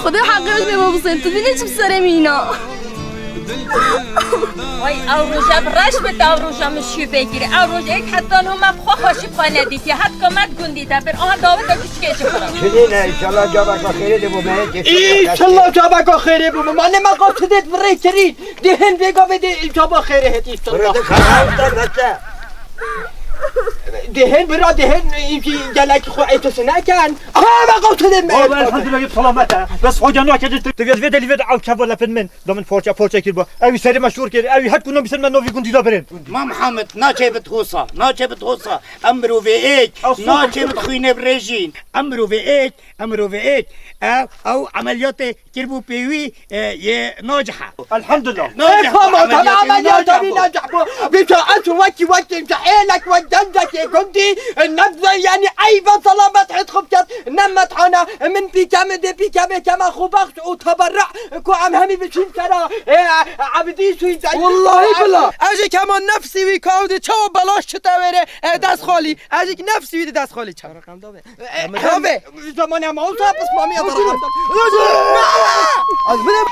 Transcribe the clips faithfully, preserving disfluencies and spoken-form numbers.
Xwedê heqê wê bê Bab Husên, tu bînî çi bi serê min îna. Vay, ew roja bi reş be, te ew roja min şû vekirî. Ew roj êk heta niha me bi xwe xweşî bi xwe nedîtiye. Hetka me di gundî de bir, aha daweta küçükê ji xwe. Çinî ne, înşallah cavaka xêrê de bo me, kêfê. Înşallah cavaka xêrê bo me. Ma ne me qas tu dê bi rê kirî. Dê hin vêga vê dê cava xêrê hêt înşallah. Bira de xerawta mete. Dê hin bira, dê hin, î-, gelek xwe êtişi nekin. Aha, me qas tu dê me. Baba, elhamdülillah, selamet e. Bes hoca ne kedi, tu vê, vê de, vê de ew çava lepin min. Da min parça parça kir ba. Ew serê me şor kir. Ew het ku no bisin me novî gundî da birin. Ma Muhammed, naçe bit hosa, naçe bit hosa. Em mirovê êk, naçe bit xwînê birêjîn. Em mirovê êk, em mirovê êk. Ew, ew emeliyatê kirbû pêwî, e, yê naciha. Elhamdülillah. Naciha. Ê, tamam, tamam, emeliyatê wî naciha bû. Bîta ez wekî, wekî, êlek wek gencekê gundî, nebze, yanî eyba selamet hêt xwe biket, ne methana, min pîke min dê pîke bê keme xwe bexş û teberra ku em hemî biçîn sera, e, Ebdî Sûyî. Wallahî bila. Ez ê kema nefsî wî kawdê çawa belaş çi te wêre, e, dest xalî. Ez ê nefsî wî de dest xalî çem. Raqam da be. E, e, Raqam da be. Zamanê em olsa pismamî ya da raqam da. Az bile.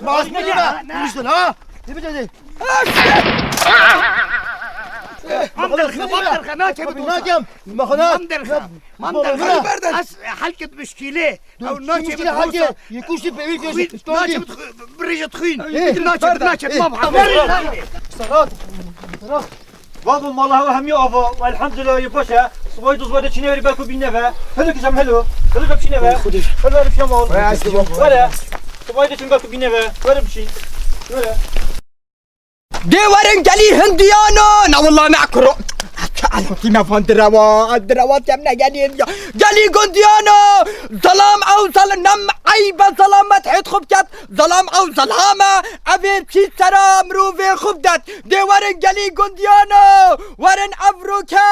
Bas ne gibi? Vuruştun ha? Ne biçim? Manderxe, manderxe, naçe bit hosa. Manderxe, manderxe. Ez helket muşkîlê. Ew naçe bit hosa. Yekuştî pevî. Naçe bit birêje xwîn. Naçe bit, naçe bit. Sarat. Sarat. Babo, mala hewa hemî ava. Elhamdülillah, yê baş e. Sibay duz wade çinê verî belku bîne ve. Helo kişem, helo. Helo kişem çinê ve. Helo, helo kişem al. Vay, aşkım. Were. Sibay de çin belku bîne ve. Were biçin. Were. Dê werin gelî hindiyano, na wallah me kuro. Tî me van direwa, direwa tem ne gelî hindiya. Gelî gundiyano, zalam ew zal-, nem eybe zalamet hêt xwe biket, zalam ew zalame, ev ê çî sera mirovê xwe bidet. Dê werin gelî gundiyano, werin ev roke,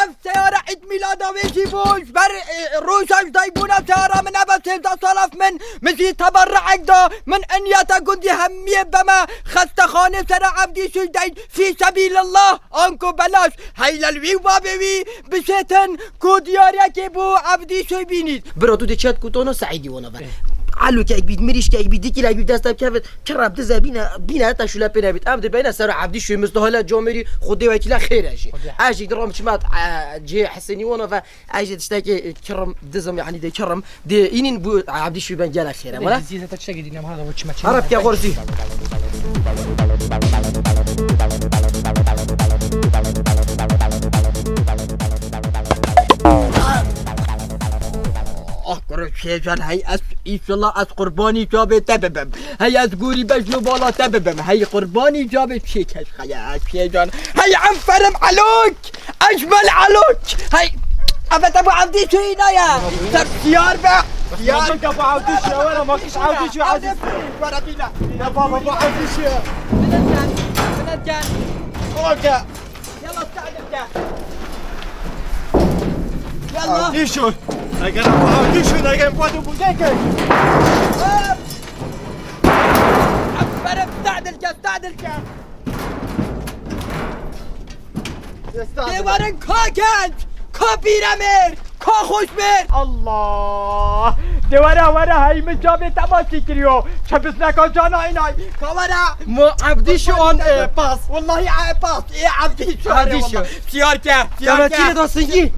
Ev seyara Îd Mîlada wê jî bû, ji ber, e, roja ji dayî bûna seyara min, ev e sêzdeh sala min, min jî teberruek da, min eniyeta gundî hemiyê beme xestexanê sera Evdî Sûyî deyn fî sebîlillah, anku belaş, heylel wî û babê wî bişêtin ku diyariyekê bû Evdî Sûyî bînît. Bira tu dê çet ku tono Seîdî wana ve. Eh. Alûkek bît, mirîşkek bît, dikilek bît, destep kevit. Kirab dize bîne, bîne heta şûle pê nebît. Em dibeyne ser Evdî Sûyî, Mistahile, Camêrî, Xwedê wekîle xêr e jî. Xwedê. Ez jî diram çima, e, cihê Hesênî wana ve, ez jî tiştekî, e, kirim dizim, yanî dê kirim, dê înîn bû Evdî Sûyî ben gelek xêr e, wala? Dizî zete tiştekî dîne, ha, çima çima. Arab ke xorzi. Ah, kuro Şêcan, hey ez, înşallah ez qurbanî çavê te bibim. Hey ez gorî bejno bala te bibim. Hey qurbanî çavê çê keşxeye ez Şêcan. Hey em ferim Elok, ecmel Elok. Hey, eve te bu Evdî Sûyî naye. Ser siyar be. Siyar. Ka bu Evdî Sûyî, wala ma kiş Evdî Sûyî aziz. Wala bîne. Ya baba, bu Evdî Sûyî. Bilet gel, bilet gel. Oke. Yalla, استعدل كان. يلا. ديشو. اگر ابو ديشو، اگر ابو ديشو. عفرت، استعدل كان، استعدل كان. Dê werin ka genc, ka pîremêr, ka xweşmêr. Allah! Dê were, were, hey min çavê te masî kiriyo. Çepisneka cana înay. Ka were. Mo Evdî Sûyî an, e, pas. Wallahî, e, pas. Ê Evdî Sûyî. Evdî Sûyî. Wallahî. Siyar ke, siyar ke.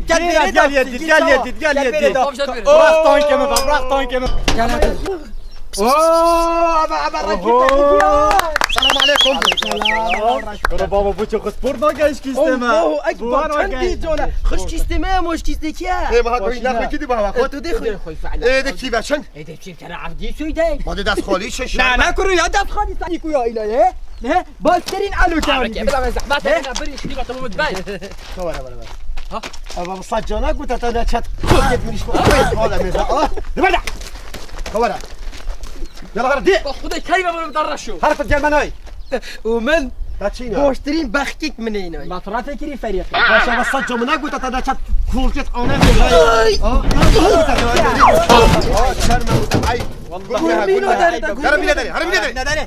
Gel, gel, gel, gel, gel, gel, gel, gel. Bırak tankımı, bırak tankımı. Gel, gel. Oo, ama, ama, rakip, rakip ya. Selam aleyküm. Aleyküm selam. Baba, bu çok spor da genç ki isteme. Allahu Ekber. Bu var o genç. Kendi cana. Hoş ki isteme, hoş ki isteke. E, bak, oyun yapma ki, baba. E, tu de hoş. E, de ki, ben. Ê, dê çi kere Evdî Sûyî de. Ma dê dest xalî şeş. Na, na, kuru ya dest xalî sanî ku ya îla ye. Ne? Baştirîn alo kari. Abi, bela zehmet, bela bir işini batalım ben. Kavara, vara, vara. Ha? Ama bu saç cana ku tata ne çat. Git bir iş bu. Valla meza. Ah, ne böyle? Kavara. Yala hara di. Bak, bu da kelime bunu darraşıyor. Harf gelmen ay. Û min. Baştirîn bexkîk min ê înayî. Ma tu rafikirî ferîqî. Başa ve saç camına gut, ta da çat kurket ana. Ay. Ay. Gurmîno dere, gurmîno dere. Harbi ne dere?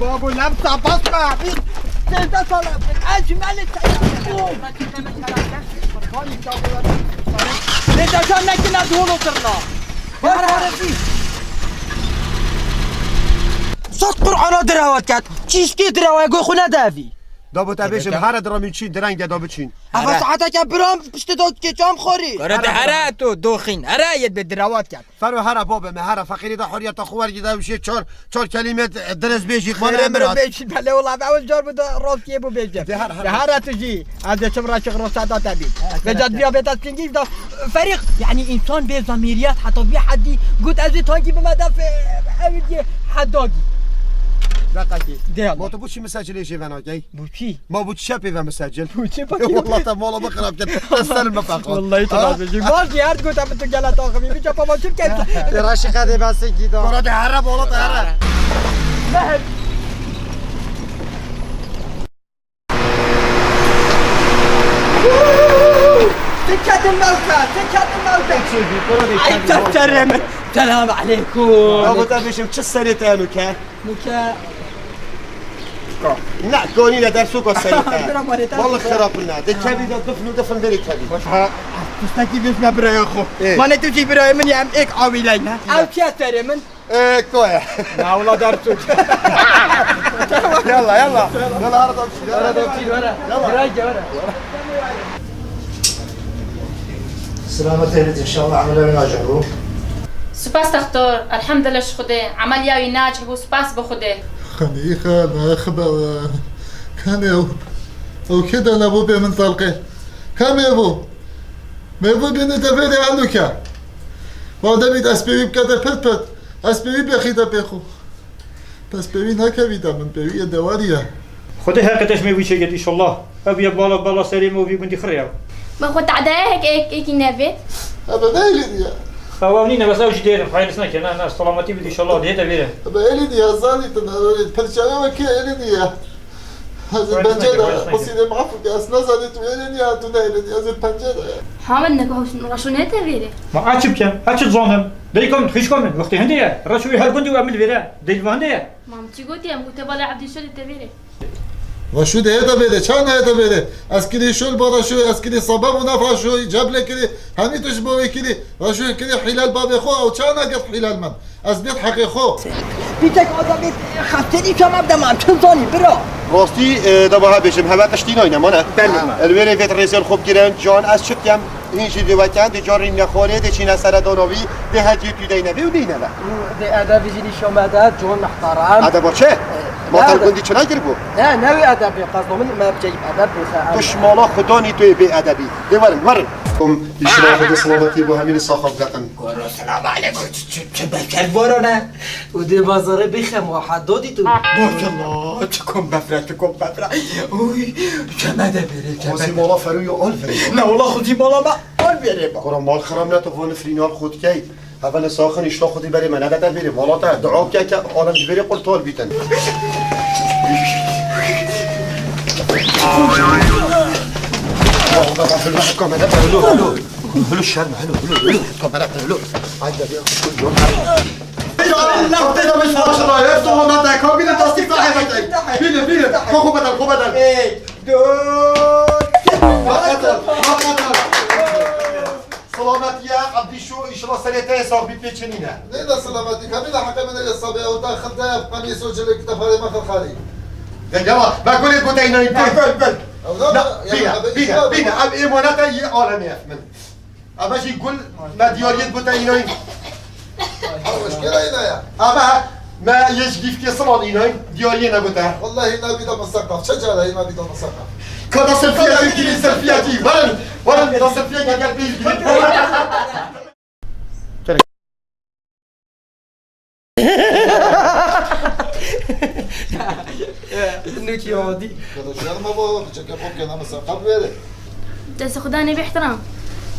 Babo, lem sabas me. Bir sêzdeh sal. Ez ji me li çay. Lê te can nekine dol oturna. Sat Qur'ana dirawat ket. Çîşkê dirawa go xwe nedevî. Dabo te bêjim, here diramî çî direng de dabiçîn. Eva saeteke biram piştê do keçam xorî. Kara de here tu doxîn. Here yê be dirawat ket. Fero here babê me, here feqîrî de huriyeta xwe wergî de wişê çar, çar kelîme direz bêjî xwe. Xêre ne mirat. Bêjî belê wela be ew car bu da rastiyê bu bêjim. De here, here. De here tu jî. Ez de çim raşik rosada te bî. Ve cadviya beta stingî da ferîq. Yani insan bê zamiriyet heta vî hedî got ez ê tankî bime def ev diye hedagî. Dakikî. De Allah. Ma tu bu çi mesajı lê jê venakey? Bu çi? Ma bu çi pê ve mesecil? Bu çi peki? Wallah te mala me xirab kir. Ez serim me feqat. Wallahi tu razı. Var ki her gota tu gela taximi. Bir çapa başım kendi. Te raşi qede ben se gida. Kora de here bala te here. Meher. Teketin mevka, teketin mevka. Ay, çaçarım. Selam aleyküm. Ya bu tabii şimdi çi serê te nuke? Muke. Ne, konî ne dersu ko serê te. Bira mare te. Vallahi xirab ne. De kevî de difn û difn berê kevî. Ha, tiştekî bêjme biraya xwe. Ê. Mane tu jî birayê min ya em êk awîleyne. Ew çiya serê min? Ê, ko ye? Na wala dersu. Yalla, yalla. Yalla, arada bir şey. Arada bir şey, ara. Yalla. Birayê were. Selamet eylesin inşallah, amele min acil bu. Spas doktor, elhamdülillah ji Xwedê. Emeliya wî nacih bû, spas bi Xwedê. Xanî xana xibere. Kanê ew. Ew kê de nebû bê min talqê. Kamê bû? Mê bû bînî te vêrê eno ke. Wa demît ez pê wî bikete pit pit. Ez pê wî bêxîte pê xwe. Bes pê wî nekevî te min, pê wî yê dewarî ye. Xwedê heqê te ji me wî çêket, înşallah. Ev ye bala, bala serê me û vî gundî xirê ye. Me xwe tadeye hek êk, êkî nevêt. Ebe ne êlî diye. Xewa nîne, bes ew jî dêrin, xeylis neke, ne, ne, selametî bidî, înşallah, dê te vêre. Ebe êlî diye, zanî tu ne, öyle pençere ve ki êlî diye. Ez bence de, xwesî de maf ke, ez nezanî tu êlî diye, tu ne êlî diye, ez ê pence de. Hamed ne ku raşû ne te vêre. Ma ez çi bikim, ez çi dizanim? Dayika min, xwişka min, wextê hindê ye. Raşû her gundî û em li vêre, dê li hindê ye. Ma min çi gotî, em gote bala Evdîşo dê te vêrê. Raşû dê heta bêrê, çawa neheta bêrê? Ez kirî şol ba Raşû, ez kirî sebeb û naf Raşû, ceble kirî, hemî tu ji bo wê kirî. Raşû kirî hîlal babê xwe, ew çawa nagirt hîlal min? Ez bêt heqê xwe. Pitek adamê xeftêrî çawa dema, em çi zanî, bira? Rastî, e, daba ha bêjim, heve tiştî nayne, mane? Belê, ma. Li wêrê vêt rêzên xwe bigirin, can ez çi bikem? Hîn jî dê weke, dê carî nexwarê, dê çîne seredana wî, dê hecî tu deyne vê û deyne ve. Dê edebî jî nîşa me de, can muhterem. Edeba çi? E, ma ne te edeb? Gundî çi nekiribû? Ne, ne wê edebê, qezda min me biceyî edeb bû se. Tu ji mala Xudanî tu yê bê edebî. Dê werin, werin. Kum, îşra Xwedê selametî bo hemî saxa bigetin. Koro, selam aleykum. Çi, çi, çi beşer varane? Û dê bazarê bixem, wa hedodî tu. Maşallah, çi kom befre, çi kom befre. Uy, çeme de bêrê, çeme. Xwezî mala Feroyê al verê. Ne, wala xwezî mala me al verê ba. Kora mal xirab ne, tu van frînal xwe dikey. Heve ne saxin îşta xwedî berê me nedete vêrê. Mala te dua bike ke alem ji vêrê qurtal bîtin. Kamera, helo, helo. Helo, şerm, helo, helo, helo. Kamera, helo. Haydi, bir. Ya Allah, te de maşallah, ya, sonra da kabine tasdik sahibi. Bine, bine. Xwe bedel, xwe bedel. Ey, dur. Hakikaten, hakikaten. Selametiye, Abdîşo, inşallah serê te sax bî, pê çi nîne. Ne de selameti, kabine hakeme ne sabe, o da xilde, qamîs o cilek de fare ma xali. De gel, bak, gel, gel, gel, gel. Gel, gel, gel. Bine, bine, bine, ev emanete yê alemê ye min. Eve jî gul me diyariyê bite înayî. Ha, eşkera îna ya. Eve me yê ji gîfkê silan înayî, diyariyê nebite. Wallahî nabî de misaqaf. Çi cara îna bî de misaqaf? Ka da selfiyekê girî, selfiyekî. Werin, werin, da selfiyekê gel pêş girî. Nûkî odî. Kado şerma bo, çeke xo kena mesela qab vere. Destê Xuda ne bêhtiram.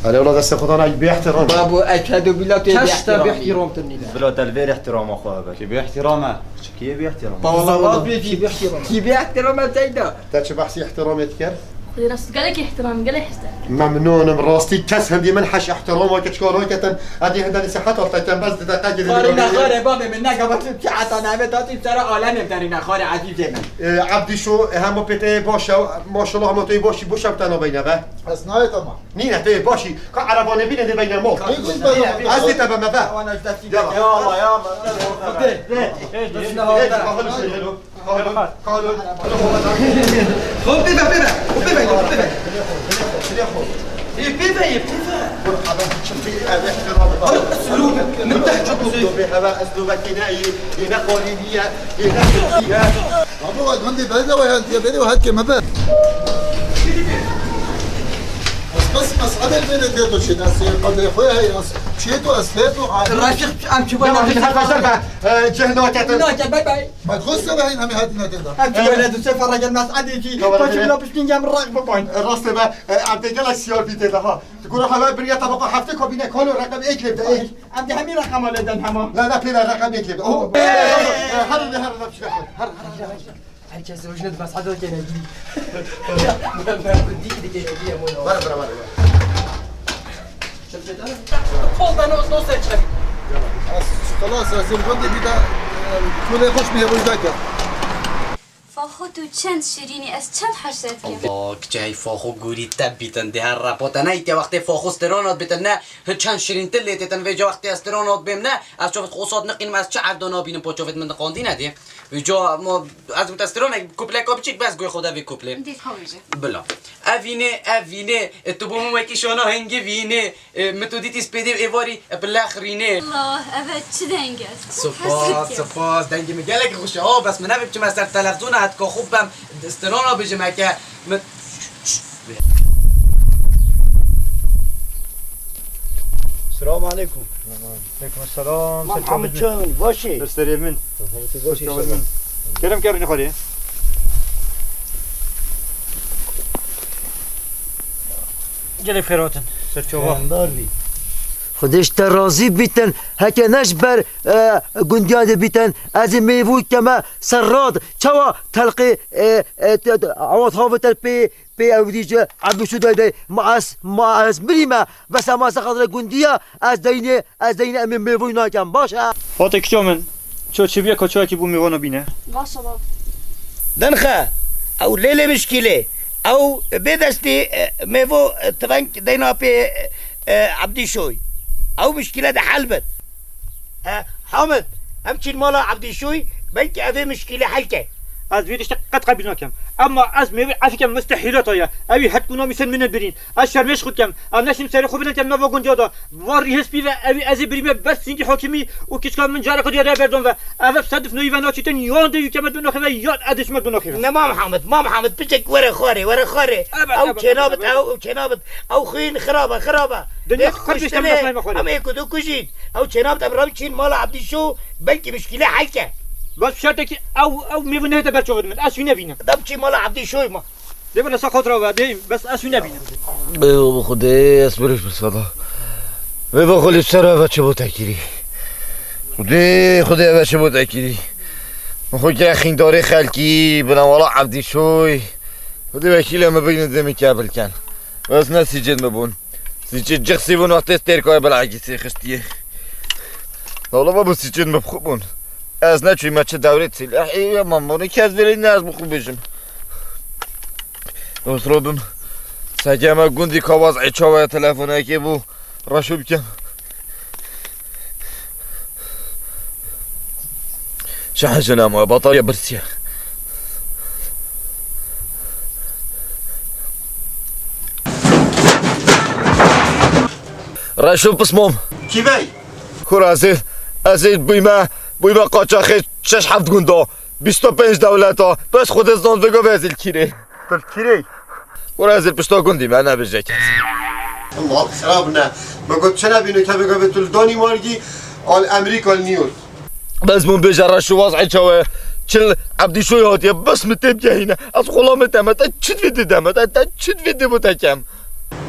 Erê wela destê Xuda ne bêhtiram. Babo, ez kedo bila tu bêhtiram. Keş te bêhtiram tu nîne. Bila te li vêr îhtirama xwe hebe. Kî bêhtiram e? Kî bêhtiram? Babo, bêhtiram. Kî bêhtiram e seyda? Te çi behsî îhtiramê dikir? Xwedê rast gelek îhtiram, gelek his te. Memnûn im, rastî kes hindî min heş îhtirama keçika naketin. Edî hinde nîsihet te kem bes di deqe girî. Xwarî nexwarê babê min, nega baş çi heta navê tatî sera alemê derî nexwarê ezîzê min. Ebdî şo, hema pê te baş e, maşallah hema tu yê baş î, bo şev te nabeyne be. Ez nayê te ma. Nîne tu yê baş î, ka erebanê bîne dê beyne mal. Nî gund be. Ez dê te be me be. Ya Allah ya. Hadi. Hadi. Hadi. Hadi. Hadi. Xo bêve, bêve. Xo bêve, xo bêve. Ê, bêve, ê, bêve. Alo, ez lo, min tehcû kuzê. Baba, we gundê berde we hentiye, bêrê we hetke me be. Ez bes mesele bêrê tê to çê, ez qadrê xwe heye, ez çê to, ez fê to, a. Raşik, em çi bana. Cih naketin. Nake, bay bay. Bak, hoş sabahın hemi hatine tê da. Em çi böyle du sefer gel mes'adê jî. Tamam, koçum evet. La piştin gem rak baban. Rast e be, e, em tê gelek siyar bî tê de ha. Gura hava bir ya tabaka hafte kabine kalo rakam ek lê de ek. Em de hemi rakam ale den hema. La la pêla rakam ek lê de. Oh. Ee. Her ne her ne bir şey. Her her. Herkes rojnet mes'ada kene. Ben ben dik dik dik. Var var var. Kol ben o dost seçer. Xelas, ez ê gundê bî de, e, kulê xweş bî hevûj dake. Faxo tu çend şirînî, ez çend hesret kim. Allah, kiçey Faxo gurî te bîtin dê her re. Pota ne îtya wextê Faxo steronat bîtin ne, hi çend şirîntir lê têtin vêca wextê ez steronat bêm ne, ez çavêt xosat niqînim, ez çi erda nabînim po çavêt min diqandîne dê. Vêca ma ez bi te steronek kupleka biçîk bes guhê xwe de vê kuplê. Dê xew ji. Bila. Ev vînê, ev vînê, e, tu bo min wekî şana hingî vînê, e, min tu dîtî spêdê êvarî, e, bi lex rînê. Allah, ev çi deng e? Spas, spas, dengê min gelek xweş e. O, bes min nevê biçime ser televizona hetka xwe bem, strana bijim heke min. Selamun aleyküm. Aleyküm selam. Mam Hamid çawan, baş î? Serê min. Serê min. Kerem kerem xwedê. Gelek xêr hatin. Serçava. Xwedê ji te razî bîtin. Heke ne ji ber, e, gundiya de bîtin. Ez ê mêvû keme serrad. Çawa telqê, e, e, te, te, awaz havê te pê, pê ew dî ji Ebdû Şûdayê de. Ma ez, ma ez mirîme. Bes ma ez xatirê gundiya. Ez deynê, ez deynê em ê mêvû nakem. Baş e. Fatê kiço min. Ço çi biye ka çoyekî bû mêvana bîne. Baş e bab. Dinxe, ew lêlê mişkîlê. Ew bê destî, e, mêvo, e, tiveng deyna pê, e, Ebdî Şoy. Ew mişkîle de hel bin. E, Hamid, em çîn mala Ebdî Şoy, belkî ev ê mişkîle hel ke. Ez vê tiştê qet qebîl nakim. Ema ez mêvê efîke mistehîlata ye. Ewî het bûna mî ser min birîn. Ez şermêş xwe dikem. Ez neşim serê xwe bidim nava gundiya de. Van rîhespî ve ewî ez ê birîme ber sîngî hakimî û kiçka min careke diye re berdom ve. Ev ev sedif noyî ve naçîtin yan de yûke me dû naxê ve yan edişme dû naxê ve. Ne Mam Hamid, Mam Hamid piçek were xwarê, were xwarê. Evet, ew evet, çênabit, evet. Ew, ew çênabit. Ew xwîn xirab e, xirab e. Dinya xirab e, xirab e. Em ê ku du kujîn. Ew çênabit, em rabî çîn mala Ebdîşo, belkî mişkîle hel ke. Bas şertekî ew, ew mêvû nehête ber çavê min. Ez wî nebînim. Dam çî mala Ebdîşoy ma. Dê bine sa xatra ve, dê, bes ez wî nebînim. Bê bi Xwedê ez birî bi sada. Bê bi Xwedê ser eve çi bo tekirî. Xwedê, Xwedê eve çi bo tekirî. Xwe kire xîndarê xelkî, bina wala Ebdîşoy. Xwedê wekîle me bîne dê min ke bilken. Ez ne sîcêd me bûn. Sîcêd cix sî bûn wextê stêrkayê belagî sê xistiyê. Wala me bû sîcêd me bi xwe bûn. Ez neçûyme çi dewrê silahê ya mamorê kes verê ne ez bi xwe bêjim. Dost robim. Seke me gundî kawaz ê çawaya telefonekê bû. Reşo bikim. Şahin jina ma batarya birsiye. Reşo pismom. Kîvey? Kur ez ê, ez ê bûyme, bûyme qaçaxê şeş heft gunda. Bîst û pênc dewleta, bes Xwedê zan vêga vê ez ê li kîrê. Tu li kîrê? Were ez ê li pişta gundî me, nebêje kes. Mal xirab ne. Me got çi nebîne ke vêga vê tu li Danîmargî, al Emerîka li New York. Bes bûn bêje reş û waz ê çawe. Çil Ebdîşoyê hatiye, bes min tê bigehîne. Ez xulamê te me, te çi divê dide me, te, te çi divê dê bo te kem?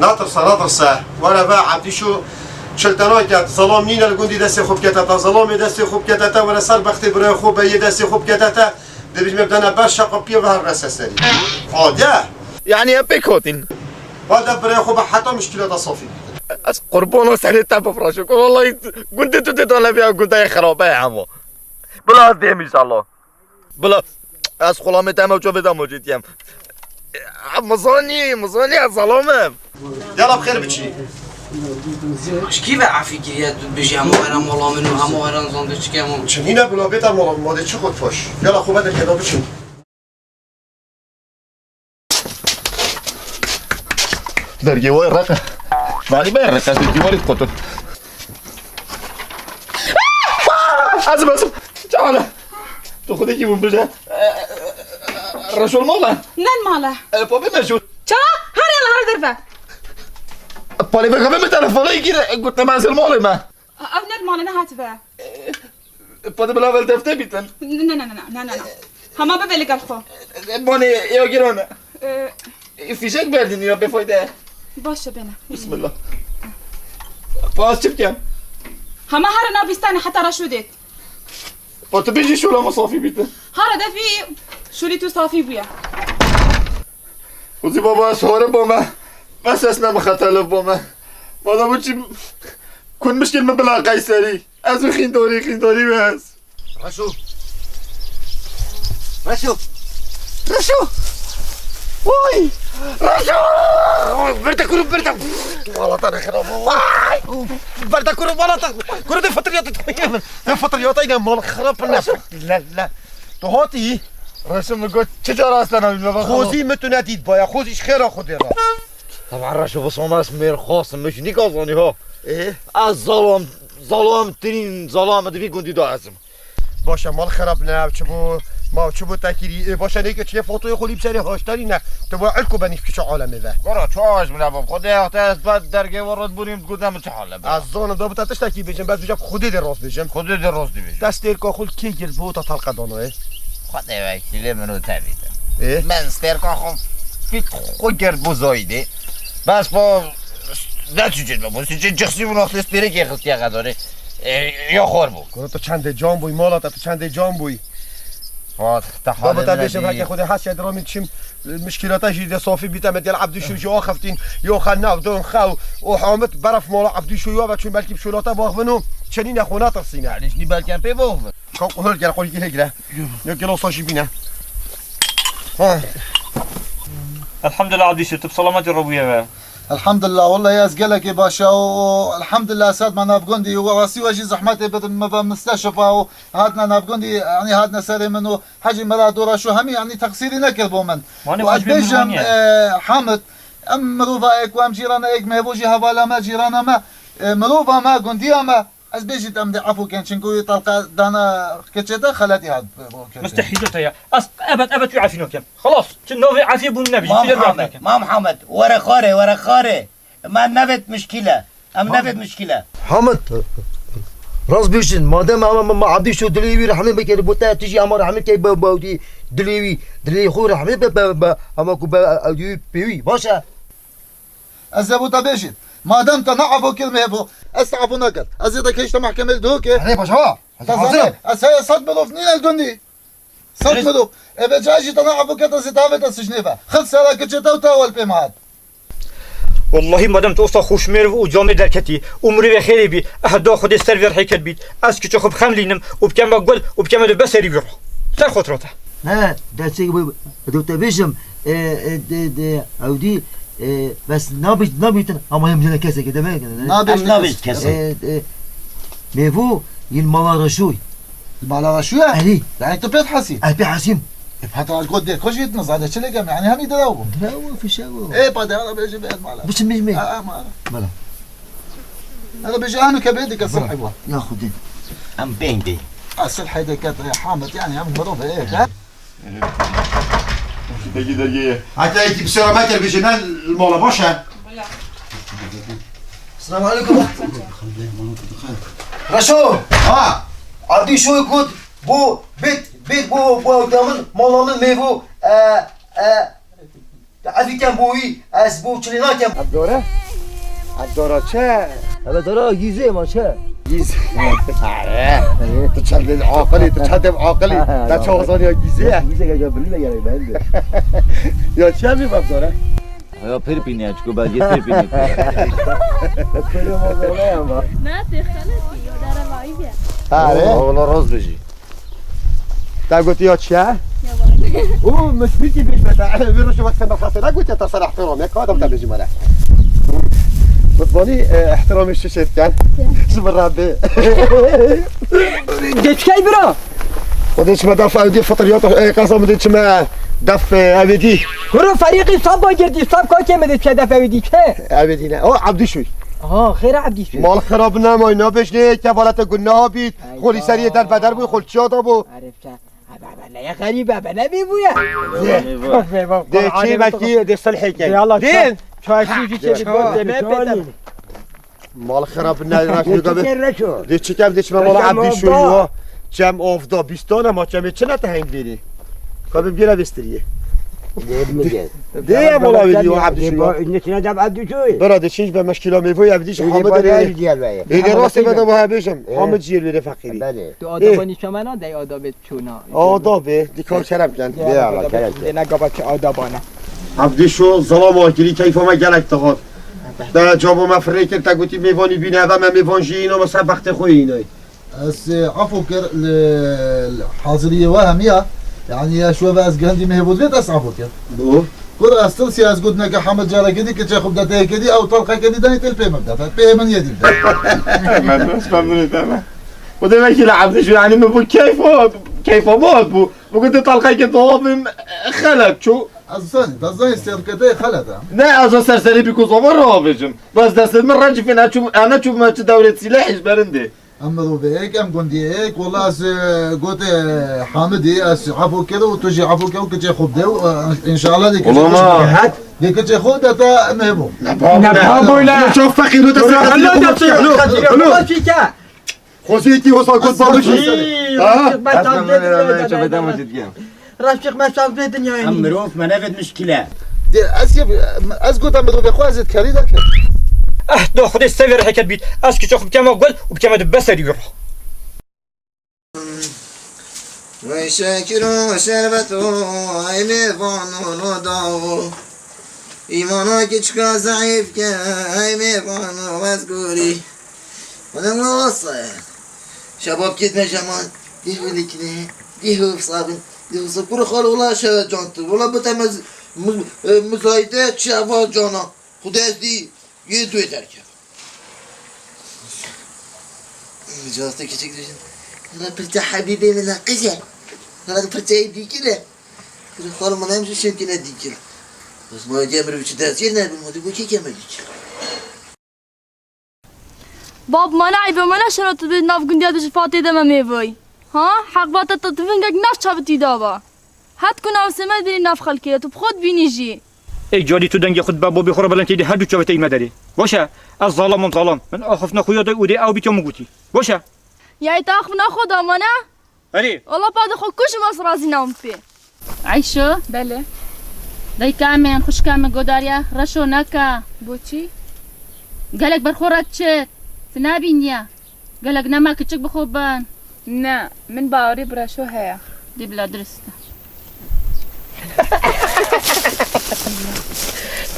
Natirse, natirse. Were ve Ebdîşo çil te naket. Zelam nîne li gundî destê xwe bikete te. Zelamê destê xwe bikete te, were ser bextê birayê xwe beyê destê xwe bikete te. Dibêjim me bidene ber şeqa piyê ve her rese serî. Adiye. Yani em pêk hatin. Wade birayê xwe be heta mişkîlata safî bike. Ez qurbana serê te bifraşim. Wallahî gundê tu tê dane viya gundeyê xerabe ye hema. Bila ez dêm înşallah. Bila ez xulamê te me çavê de mocê tiyem. Mizanî, mizanî ez zelam im. Yala bi xêr biçî. Ji kî ve efî kiriye tu dibêjî hema were mala min û hema were zandiçikê hema? Çi nîne bila bêta mala min, madê çi xwe difaş. Yala xwe be derkeda biçin. Dergê wê reqe. Valî be reqe, tu dîwarî dikotin. Ezim, ezim. Çala. Tu xwedekî bû bije. Reşol mala. Nen mala. E, pa bê meşhur. Ça? Her yal her derve. Palê be xebe me telefona gire. Gote me ezil malê me. Ev ne mala ne hatibe. Pade bila vel defte bitin. Ne, ne, ne, ne, ne, ne, ne. Hema bibe li gel xwe. Bonê ya giran e. Ee, Fîşek verdin ya bêfayde. Baş e bene. Bismillah. Pas çi bikem? Hema her nabistane heta Reşo dêt. Pa tu bêjî şola me safî bitin. Hara defî şolî tu safî bûye. Xwezî baba ez hore bome. Bes ez ne bixetele bome. Bada bu çi kun mişkin mi bila qeyserî. Ez û xîndorî, xîndorî wê ez. Reşo. Reşo. Reşo. Oy! Reşo! Oy, berde kuru, berde. Wala te nexira, wala. Berde kuru, wala te. Kuru de fıtıriyatı. De fıtıriyatı yine mal xirap ne. La, la. Tu hatî? Reşo mi got, çi cara astana bilme bak. Xozî mi tu nedît baya, xozî ji xêra Xwedê re. Taban Reşo, bi soma ez mêr xasim, min jî nîkazanî ha. Ê? Ez zalam, zalam tirîn, zalam di vî gundî de ez im. Baş e, mal xerab ne, ev çi bû, ma çi bû te kirî? Ê, baş e, nêke çiye fotoyê xwe lî bi serê haştarî ne. Tu bo ilku benî kiçe alemê ve. Gora, çaş bile bab. Xwedê ya te ez bad dergê we red bûrîm, gode min çi hale be? Ez zanim da bi te tiştekî bêjim, bes bêjim Xwedê de rast bêjim. Xwedê de rast dibêjim. Te stêrka xwe kê girt bo te talqe danoyê? Xwedê wekîlê min û te bîtin. Ê? Min stêrka xwe pît xwe girt bo Zahîdê. Bes bo ne çû cin me bo. Çû cin cixsî bû, naxtê stêrê kê xistiye xedorê. Ê, ya xor bû. Kuro tu çendê can bûy, mala te tu çendê can bûy. Vat, te Baba halê te min bêjim, dî. Heke Xwedê hes şed ramî çim, mişkîlata jî de safî bîte me gel Ebdî şû jî axeftîn, yo xe nav don xew, o Hamid beref mala Ebdî şû yo ve çûn belkî bi şûlata baxvin û çenîne xwe natirsîne. Yanî jî belkî em pê baxvin. Kalk, hol gel, xol gel, gel. Yok, gel, o saçı bine. Ha. Elhamdülillah, Abdîşir, tu bi selametî re bûye ve. Elhamdülillah, wallahî ez gelekê baş e û elhamdülillah, saet me nav gundî û rastî we jî zehmetê bidin me ve misteşfa û hatine nav gundî, yanî hatine serê min û Hecî Mela Dora şu hemî, yanî teqsîrî nekir bo min. Mane û ez bêjim, e, Hamid, em mirova êk, em cîrana êk, mêvo jî hevala me, cîrana me, e, mirova me, gundiya me, Ez bêjît em dê efû ken, çinku wî talqa dana keçê te xeletî hat bo kete. Mistehîl te ya. Ez ebed, ebed wî efî nakem. Xelas. Çi novê efî bûn nebî. Mam Hamed, Mam Hamed, were xarê, were xarê. Me nevêt mişkîle. Em nevêt mişkîle. Hamed, rast bêjin, madem ama ma, ma Abdî şû dilê wî rehmê bikir, bo te tu jî ama rehmê key be, be, dilê wî, dilê xwe rehmê be, be, be, ama ku be, ew dî pê wî, baş e. Ez ê bo te bêjît. Madem te neefo kir mêvo, ez te efo nakim. Ez ê te kêşte mehkemê li dihokê. Erê, paşa, ez Te hazir zanî, im. Ez heye sed mirov nîne li gundî. Sed Erê. Mirov. Eve cayê jî te neefo kir, ez ê te avê te sicnê ve. Xil sera kiçê te û te wel pê me hat. Wallahî madem tu usta xweşmêr û camê derketî û mirivê xêrê bî, eh da Xwedê ser vê rihê ket bît. Ez kiçê xwe bixemlînim û bikeme gul û bikeme li beserî wî re. Ser xotira te. He, dersê bu, bu te bêjim, e, e, de, de, ew dî, e, bes nabî-, nabîtin, ama yem jene kesek, de be, Nabêjin Em nabêjin kesek. kesek. E, e, Mêvo, yin mala Reşoy. Mala Reşoy ya? Erê. Yani tu pêt hesî? Ez pê hesîm. E, heta ez got dê, ko jî yetmez, zade çi lêkem, yani hemî diraw bu. Diraw, fişe bu. E, pa de, ana bêjim, e, mala. Biçim bêjim. A, a, mala. Bela. Ana bêjim, anu ke bê dike, Bela. Sulh bu. Ya Xwedê. Em pênc bê. A, sulh de ket, e, Hamid, yani em mirov, e, ha? Peki dergeye. Hatta iki bir şey olmak gel, bir şey, ben mola boş ha. Selamun aleyküm. Reşo. Ha. Abdî şû got. Bo bit, bit bo, bo ewda min, mala min mêvo, e, e, ez kem bo wî, ez bo çilê nakem. Ev dor e? Ev dora çi? Ev dora gîzê ma çi? Gîz. Are. Tu çendê aqilî, tu çendê aqilî. Te çawa zaniya gîzê ye? Gîzê gece bilî de gerek ben de. Ya çi ev dora? Ya pir pîne, çiko belge pir pîne. Pir pîne ama. Ne, te xelet, yo, dara vayî be. Ha, re? Ola roz biji. Te gotiya çi ye? Ya vay. O, min spîkî pêş me te. Vê rojê wek sema xasê ne gotiya te ser ihtiram. Ya kadam te bêjî me ne. Min zanî, e, ihtiramê şişê diken. Ji min re bê. Geçkey bira. Xwedê çime def ew dî fitriyat, e, qeza min dê çime def, e, ew dî. Kuro ferîqî sab bagirtî, sab kakê min dê çime def ew dî çi? Ew dî ne. O, Abdî şûy. Ha, xêra Abdî şûy. Mal xirab nemay, nabêjnê, kevalete gunah bît. Xolî seriyê derbeder bû, xol çiya da bû. Arifçe. Ebe, ebe, ne xerîbe, be ne bî bûye. Dê çê belkî dê silhê key. Dê Allah. Dê. Çay, çay, çay, çay, çay, çay, çay, çay, çay, çay, çay, çay, çay, çay, çay, çay, çay, çay, Mal xirab ne, raşt Dê gabe. Çiker reço. Dê çikem, dê çime mala Reço Abdî şûyî mavda. Wa. Çem avda bîstan e, ma çemê çi ne te heng bêrî? Ka bim gêre bêstiriye. Dê mi gel? Dê ya mala wî wa Abdî şûyî wa. Ne çine dam Abdî şûyî. Bira dê çinç be meşkîla mêvoyî Abdî şûyî Hamid dê. Êdî rastî me de wa hebêjim. Hamid jî wê de feqîrî. Belê. Tu adaba nîşamena dey adabê çûna. Adabê, dikar kerem ken. Dê ya Allah, kerem ken. Dê ne gava çi adabana. Abdî şû, zelama kirî keyfa me gelek dihat. Te cabo me firê kir, te gotî mêvanî bîne, eve me mêvan jî îna, me ser bextê xwe îne. Ez, e, afo kir, li, li haziriyê we hemiya. Yani ya şû ve ez gihindî mehê bo divêt ez afo kir. Bu? Kur ez tilsiya ez got neke Hamid carekê dî, kiçê xwe bideteyê kedî, ew talqekê dî danî têl pê min bidete. Pê min yê dî bide. Me dost ben bunu deme. Bu demek ki Abdî şû, yani min bu keyf o, keyf o bu. Bu kadar talqekê doğabim xelet çû. Ez zanî, ez zanî serketê xelet e. Ne, ez o serserî bi ku zava ra avêjim. Bes destê min recifê ne çû, e, ne çû me çi dewrê silahî ji berin dê. Em mirovê yek, em gundiyê yek. Wela ez, e, gotê Hamidî, ez afo kir û tu jî afo kir û kiçê xwe bide û, e, înşallah dê kiçê xwe bide. Dê kiçê xwe bide te mehbû. Ne babo ne. Çok fakir o da sen. Xweziyekî wisa got babişî. Ha? Refiq me şans bê dinyayê. Em mirov me nevêt mişkile. De, ez yê, ez gotam mirovê xwe ez ê dikerî derkevim. Eh, do Xwedê sever heket bît. Ez kiçê xwe bikeme gul û bikeme di beserî wî re. Vey şekir û şerbet û ey mêvan û noda û îmana kiçka zeîf ke ey mêvan û ez gorî. Wele wasa ye. Şebab kêt me jema dî hûlikine, dî hûf sabin, dî hûf sabin. Kuro xal wela şewe can tu. Wela bite muz-, muz-, e, muzayite çi eva cana. Xwedê ez dî yê duê derkevim. Castê kiçik dijin. Hela pirça hebîbê min e, qij e. Hela pirçeyê dîkir e. Kuro xal min em jî şêkine dîkir. Bes ma yê mirov çi dest yê nebin, ma dî bu kê keme dîkir. Bab, ma ne eyb e, ma ne şeref tu bê nav gundiya tu ji Fatê de me mêvoyî. Ha? Heq vate te tu vingek nav çavitî dava. Het ku nav sê me dibînî nav xelkê de, tu bi xwe dibînî jî. Ê carî tu dengê xwe dibe babê xwe re belend key dê her du çavê te îme derê. Baş e, ez zalam im zalam. Min axiftina xwe ya day û dê ew bîtiya min gotî. Baş e. Ya ê te axiftina xwe da ma ne? Erê. Wela pa de xwe kujim ez razî nabim pê. Eyşo? Belê. Dayka min, xwişka min godariya reşo neke. Boçî? Gelek berxwe re çit. Tu nabîniye. Gelek nema kiçik bi xwe bin. Ne, min bawerî bi reşo heye. Dê bila dirist e.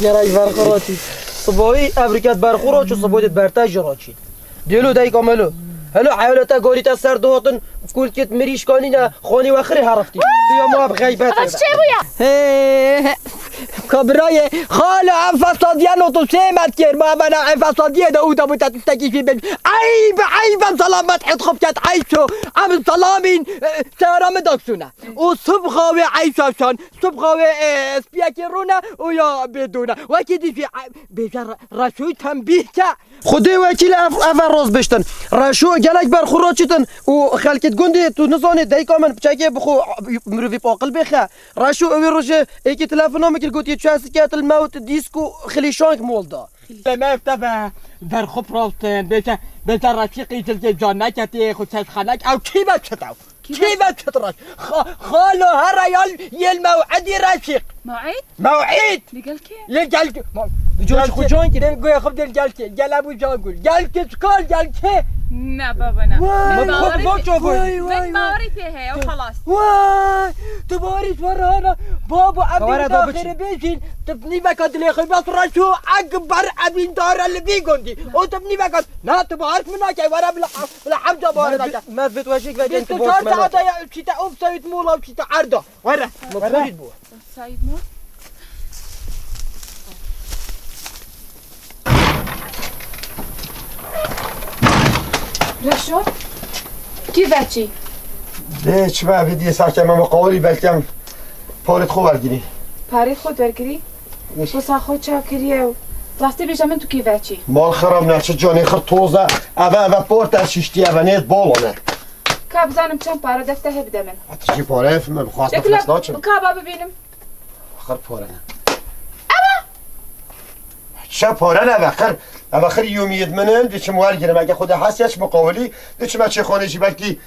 Gerek berxwe re çit. Sibayî ev riket berxwe re çû, sibayî de bertay jî re çît. Dêlo dayika melo. Helo eyaleta gorî te ser dihatin, kulkit mirîşka nîne, xanî we xirê heriftî. Tu ya ma bi xeybet. Ev çê bûye? He, kabirayê, xalo ev fesadiye no tu sê met kir, ma bena ev fesadiye de û da bu te tiştekî fî bin. Eyb, eyb, selamet hit xop ket, eyb ço. Em selamîn, e, sehra min daksûne. Û subxa wê eyşa şan, subxa wê, e, spiyekê rûne û ya bêdûne. Wekî dî jî, e, bêje re-, reşûy tembîh ke. Xwedê wekîl ev, ev e roz biştin. Reşo gelek berxwe raçitin û xelkê di gundê tu nizanê dayika min piçekê bi xwe mirovî bi aqil bêxe. Reşo ewê rojê êkî telefona min kir gotiye çu ez dike til mewt dîsk û xilîşank mol da. Lê me ev te be berxwe pirastin, bêje, bêje reşîqî cilkê can neketê, xwe çeşxanek ew kî be çit ew. Kî ve çi tiraş? Xa-, xalo here ya yêl mew'idî reşîq. Mew'id? Mew'id! Li gel kê? Li gel kê? Ma-, Li gel kê? Li gel kê? Li gel kê? Li gel Ebû Cagul. Gel kê çikal, gel kê? Ne baba ne. Vay, vay, vay, vay. Min bawerî pê heye, xelas. Vay, tu bawerî ji we re hana. Babo, em dê xêrê bêjîn. Tu nîveka dilê xwe bes reş û ekber evîndar e li vî gundî. Û tu nîveka, na, tu bawer min nake, were bila, bila hemca bawer nake. Me vê tu wajik ve tu çar saeta ya çîte ofsayt mola çîte erda. Were, were. Saîd mo? Reşo? Kî veçî? Dê çi be, vê diyê serke me miqawilî belkem parêt xwe wergirî. Parêt xwe wergirî? Wisa xwe çakiriye û rastî bêje min tu kî veçî? Mal xirab ne, çi canê xir toz e. Eve, eve porte şiştiye, eve nêz balo ne. Ka bizanim çend para defte hebide min. Tijî pare hef min xwast. Dikla, xwest naçim. Ka ba bibînim. Xir pare ne. Eve! Çe pare ne eve xir. Eve xir yomiyet min in, diçim wergirim. Ege xwe de hesiye çi miqawilî, diçime çêxanê jî belkî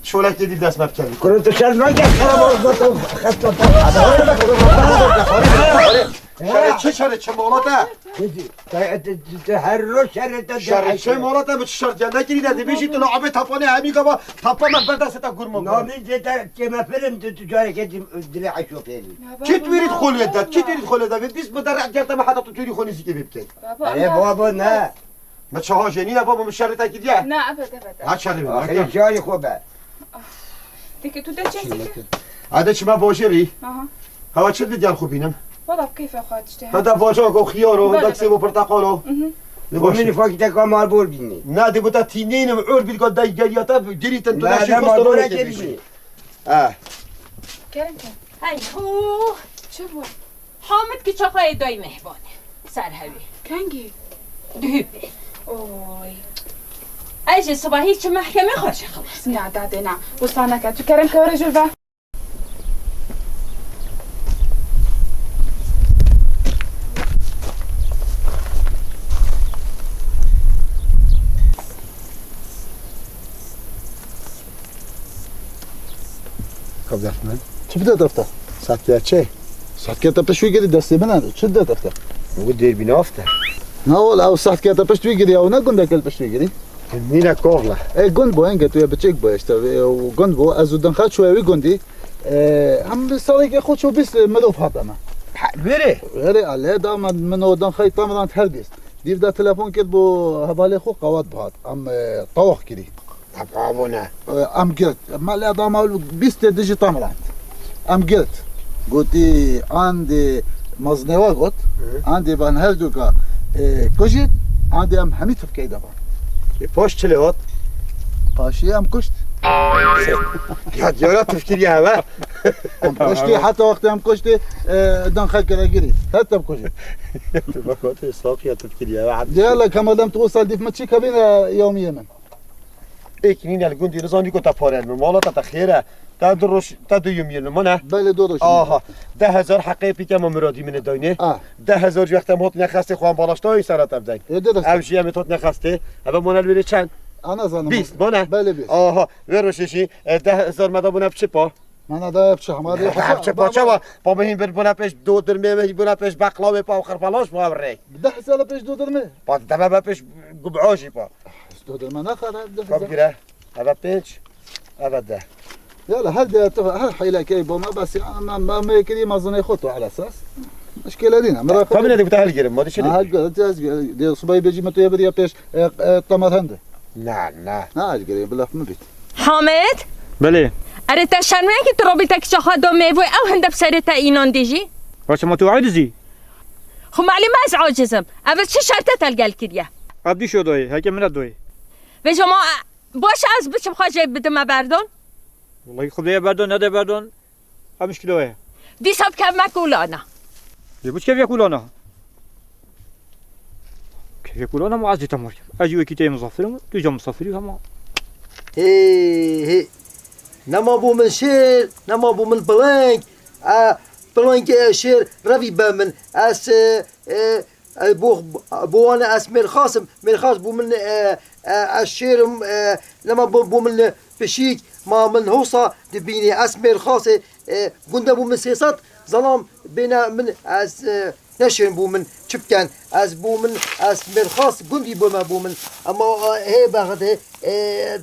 şolekê dî dest me bikevî. Kuro tu şer nake, xera ma xesta. Şerê çi, şerê çi mola te? Te, te, te, te her roj şerê te. Şerê çi mola te, mi çi şer gel nekirî de, dibêjî tu la abê tapanê hemî gava tapa me berdestê te gurmo. Namî zêde çê me film tu, tu careke di-, dilê eşofêrî. Kî tu wêrî xolê de, kî tu wêrî xolê de, vê bîst bi derre gerte me heta tu tûrî xwe nêzîkê vê bikey. Baba, Erê ama baba ne? Me çaha jenî ne baba, mi şerê te kiriye. Ne, ebed, ebed. Ha şerê min. Axirê carî xwe be. Peki tu de çi sikî? Hadi çima bojêrî. Aha. Hewa çi bi gel xwe bînim. Wala keyfe xwe işte. Hada baca ko xiyaro, hada sêbo portakalo. Mhm. Ne baş. Min fakî te kamar bol bînî. Na de bu ta tînînim, ör bir gol day gel ya ta girîtin tu da şey kosto ne bînî. Ha. Kerem kerem. Hey ho. Çi bu? Hamid kiça xwe yê dayî mehbanê. Ser hewî. Kengî? Duhî pê. Oy. Ez jî sibahî çi mehkemê xwe jî xilas. Na, dadê na. Wisa neke. Tu kerem ke were jûr ve. Kabzat min. Çi bide defter? Satkê çi? Satkê te pişt wî girî destê min e. Çi bide defter? Bu dêr bîne afte. Na wala ew satkê te pişt wî girî, ew ne gundek li pişt wî girî? Nîne kovla. E, gund bo, enge tu ye biçek bo işte. E, gund bo, ez û Dinxe çûye wî gundî. E, em bi salekê xwe çû bîst mirov hate me. Ha, wêrê? Wêrê, a, lê da me, min û Dinxey tam dan her bîst. Dîv de telefon kir bo hevalê xwe qewat bihat. Em, e, tawaq kirî. Abone. Em girt. Me lê dama bîstê dijî tam rand. Em girt. Gotî, andê mezinê we got. Hı. Andê van her duka, e, kujît, andê em hemî tifkey de van. E, paş çi lê hat? Paşî em kuşt. Ya diyara tifkiriye heve. Em kuştî, heta wextê em kuştî, e, dan xelkê re girî. Heta em kujî. Bak, bak, saqiya tifkiriye heve. Diyala kemalem tu o sal dîf me çi kevîne yewmiyê min. Êk nîne li gundî nizanî ku te pare min. Mala te te xêr e. Te du roj, te du yum yê min e. Belê, du roj. Aha. Deh hezar heqê pîke me miradî min ê daynê. Ah. Deh hezar ji wextem hot nexestê xwan balaş dayî sera te bidayî. Ê, dê dest. Ev jî em ê hot nexestê. Eve mane li wêrê çend? Ana zanim. Bîst, mane? Belê, bîst. Aha. Vê rojê jî, e, deh hezar me da bûne bi çi pa? Mana da yapacak ama. Ya, yapacak, pa çawa? Pa mihîn bir bûne pêş dodirmê, mihîn bûne pêş beqlawê pa û xirfalaş pa rê. Deh hezar pêş dodirmê? Pa deme be pêş gub'ojî pa. Dodirme ne kadar? Deh hezar. Kap gire. Eve pênc. Eve deh. Yala her de tu her hîlekey bo me bes ya, me, me, me kirî mezinê xwe tu ala esas. Muşkile dîne. Mira. Tabii ne de bu tahil girim. Ma dişini. Ha, gel, tez gel. De subay bêjî me tu ye bir ya pêş, e, e, tamar hende. Na, na. Na, ez girê, bi laf min bît. Hamed? Belê. Erê te şerm neke tu robî te kiça xwe do mêvû ew hinde bi serê te înan dî jî? Baş ma tu aciz î? Xwe malî me ez aciz im. Ev çi şerte te li gel kiriye? Ev dî şo doyê, heke min re doyê. Vêca ma, e, baş ez biçim xwe jê bidime berdon? Wellahî xwe bêye berdon, nede berdon. Ev mişkîla we ye. Dîsa bikevme kulana. Lê bu çi kevye kulana? Kevye kulana ma ez dî temar kim. Ez jî wekî te yê misafir im, tu jî misafirî hema. Hê, hê. Nema bû min şêr, nema bû min piling. E, piling, e, şêr revî be min. Ez, e, e, e, bo, bo wan ez mêrxas im. Mêrxas bû min, e, e, ez şêr im, e, nema bû, bû min pişîk. Ma min hosa dibînî ez mêrxasê, e, gund e, bû min sê sed zelam bêne min, ez, e, neşêrin bû min çi biken. Ez bû min, ez mêrxas gundî bûme bû min. Ema, e, hê bexdê, e,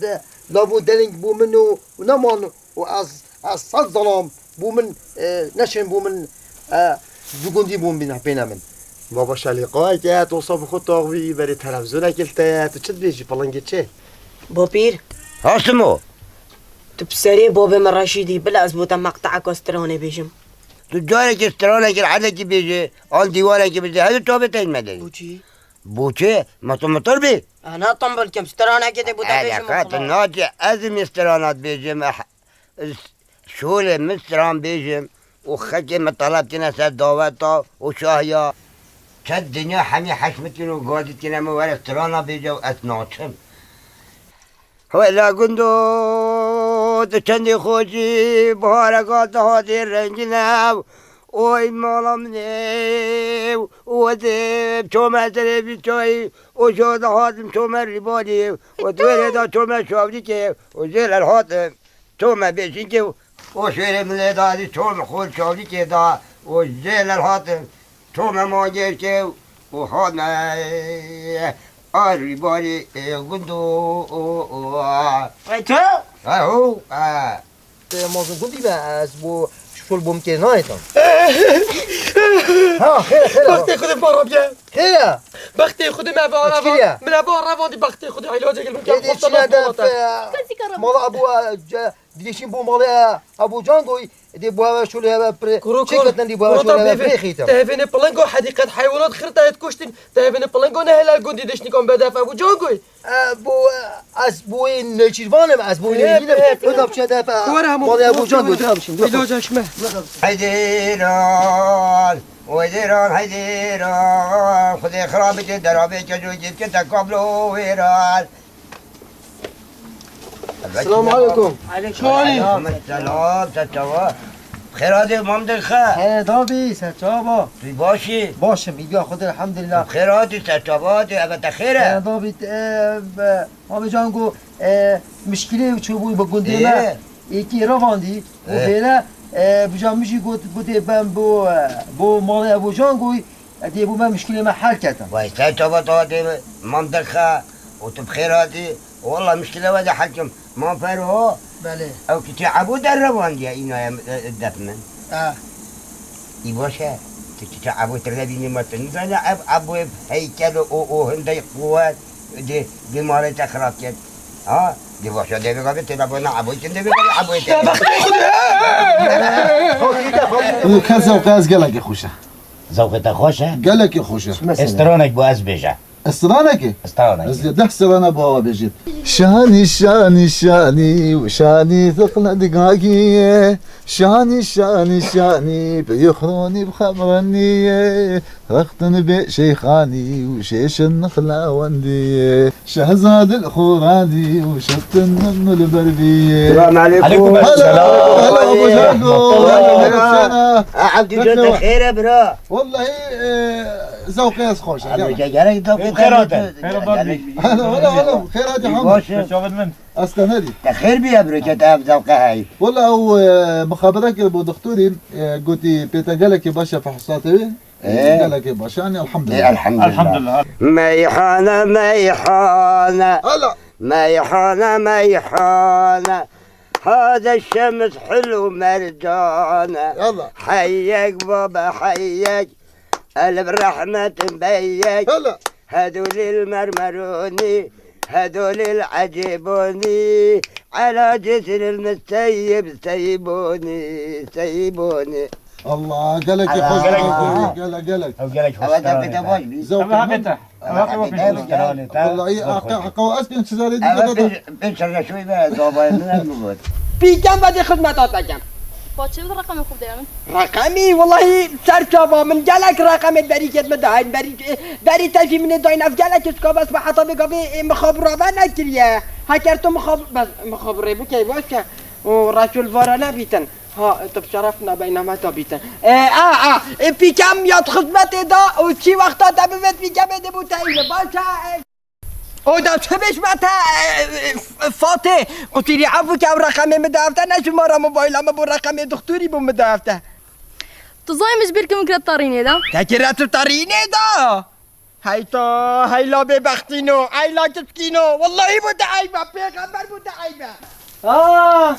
de, lav û deling bû min û, û neman û ez, ez sed zelam bû min, e, neşêrin bû min, e, ji gundî bû min bêne min. Baba Şalî, qayeke, tu wisa bi xwe taxivî, berê televîzyonekê li te ye, tu çi dibêjî, pilingê çi? Bapîr. Hasimo! Tu bi serê babê min Reşîdî, bila ez bo te meqteeka stranê bêjim. Tu carekê stranekê li erdekî bêje, an dîwanekê bêje, hezir çavê te yîn me derî. Bo çi? Bo çi? Ma tu mitir bî? Ez ne timbul kim, stranekê dê bo te bêjim. Eleqa, tu naçe, ez ê min strana dibêjim, eh, Şolê min stran bêjim û xelkê min teleb tîne ser daweta û şahiya. Çend dinya hemî heşmitin û gadî tîne min were strana bêje û ez naçim. Wela gundo, tu çendî xweşî, bihareka tu hatî rengîn e. Oy mala min ê, û ez ê çome serê vî çayî, û jo dihatim çome rîbarî, û di wêrê de çome şavrîkê, û jê ler hatim. Çome bêşînkê û şêrê min lê da, dî çome xwe çavlîkê da û jê ler hatin. Çome mangêrkê û hatine arî barî ê gund û, û, û. Ay tu? Ay hu, e. Te mazin gundî be, ez bo şol bom kê nayê tam. Ha, xêr e, xêr e. Bextê xwe de para biye. Xêr e. Bextê xwe de me va, me va, min va revandî bextê xwe de, îlacê gel min kêm. Êdî çine def, e, mala Ebû, e, ce-, Didişîn bo malê Ebû Cangoy, dê bo eve şolê eve pir. Kuro çi kor, ketnen dî bo eve şolê eve pir xîtin. Te hevêne pilingo hedîqet heywanat xirta et kuştin. Te hevêne pilingo ne helal gundî dişnikan bedef Ebû Cangoy. E, bo, e, ez bo ê nêçîrvan im, ez bo ê nêçîrvan im. Hunda biçe def, e, malê Ebû Cangoy, dira biçin. Îlaca şime. Heydiran, heydiran, heydiran. Xwedê xirabike, derabike, cokê bike, te kablo wêran. Selamu aleykum. Aleykum selam, te çawa? Xêr hatî, mam Dilxe. He, dabî, ser çava. Tu baş î? Baş im, îdiya Xwedê, elhamdülillah. Xêr hatî, ser çava hatî, eve te xêr e? He, dabî, e, be, Mamê Cango, e, mişkilê çûbû bi gundê me. Ê. Êkî revandî, û, ê, vêre, e, bija min jî got, gotê ben bo, e, bo malê Ebû Cangoy, e, dê bo me mişkilê me hel ketin. Vay, ser çava te hatî, mam Dilxe. Û tu bi xêr hatî. Walla mişkile we de hekim. Ma Fero. Belê. Ew kiçê Ebû derrevandiye îna ye, e, def min. Ah. Î baş e. Tu kiçê Ebû tu nebînî ma tu nizane ev Ebû heykel û, û hindey quwet dê, dê malê te xirab ket. Ha? Dê baş e, dê vê gavê telefona Ebû kin dê vê gavê Ebû te. Û ke zewqe ez gelekî xweş e. Zewqê te xweş e? Gelekî xweş e. Estiranek bo ez bêje. Stranekê? Stranekê. Ez ê deh strana bi awa bêjim. Şanî, şanî, şanî û şanî tiqle digagî ye. Şanî, şanî, şanî bi yuxronî bi xemrenî ye. Rextin bê şeyxanî û şêşin nixla wendî ye. Şehzadil xuranî û şeftin min li ber bî ye. Selam aleykum. Aleykum selam. Hela, hela, Abu Cango. Hela, hela, hela. Abdü Can, te xêr e bira? Wallahî, e, zewqê ez xweş e, gelek. Gerek zewqê te xêr e. Hela, hela, hela, xêr hatî Hamid. Baş e. Çavên min. Asta nedî. Te xêr bî, ev rêke te ev zewqe heyî. Wala ew, e, mixabere kir bo doktorî, e, gotî pê te gelekê baş e fehsatê wê. E. Gelekê baş e, yanî elhamdulillah. E, elhamdulillah. Elhamdulillah. Meyhane, meyhane. Hala. Meyhane, meyhane. Hade şems hulu mercane. Yallah. Heyyek baba heyyek. Elif rehmetin beyyek. Yallah. Hedu lil mermeruni. Hedu lil ecibuni. Ela cisril müseyyib seyyibuni. Seyyibuni. Allah, gelek xweş. Gelek, gelek. Ew gelek xweş. Ew da pê te baş bî. Zewqê min. Ev haqê te. Wallahî, haqê, haqê we ez pê çi zarê dî. Ev pê, pê çerre şoy be, davayê min ez min got. Pîkem vedê xizmeta te kem. Paçê bi reqemê xwe bidê min. Reqemî, wallahî, ser çava min gelek reqemê berî ket min dahîn, berî, berî tevî min ê dayîn, ev gelek çika bes bi heta vê gavê, ê, mixabira ve nekiriye. Heker tu mixab-, bes, mixabirê bikey, baş ke. O Resul vara nebîtin. Ha, tu bi şeref nabeyna me tabîtin. E, a, a, e, pîkem ya di xizmetê da û çi wexta te bivêt pîkemê de bû te île. Baş e, e. O da çi bêj me te, e, e, Fatê? Qutîrî ev bû ke ew reqemê min de hefte, ne ji ma re mobayla min bû, reqemê dixtûrî bû min de hefte. Tu zayê min ji bîr kim kire tarînê de? Te kire tu tarînê de? Heyta, heyla bêbextîno, eyla kiskîno. Wellahî bû te eybe, pêxember bû te eybe. Ah,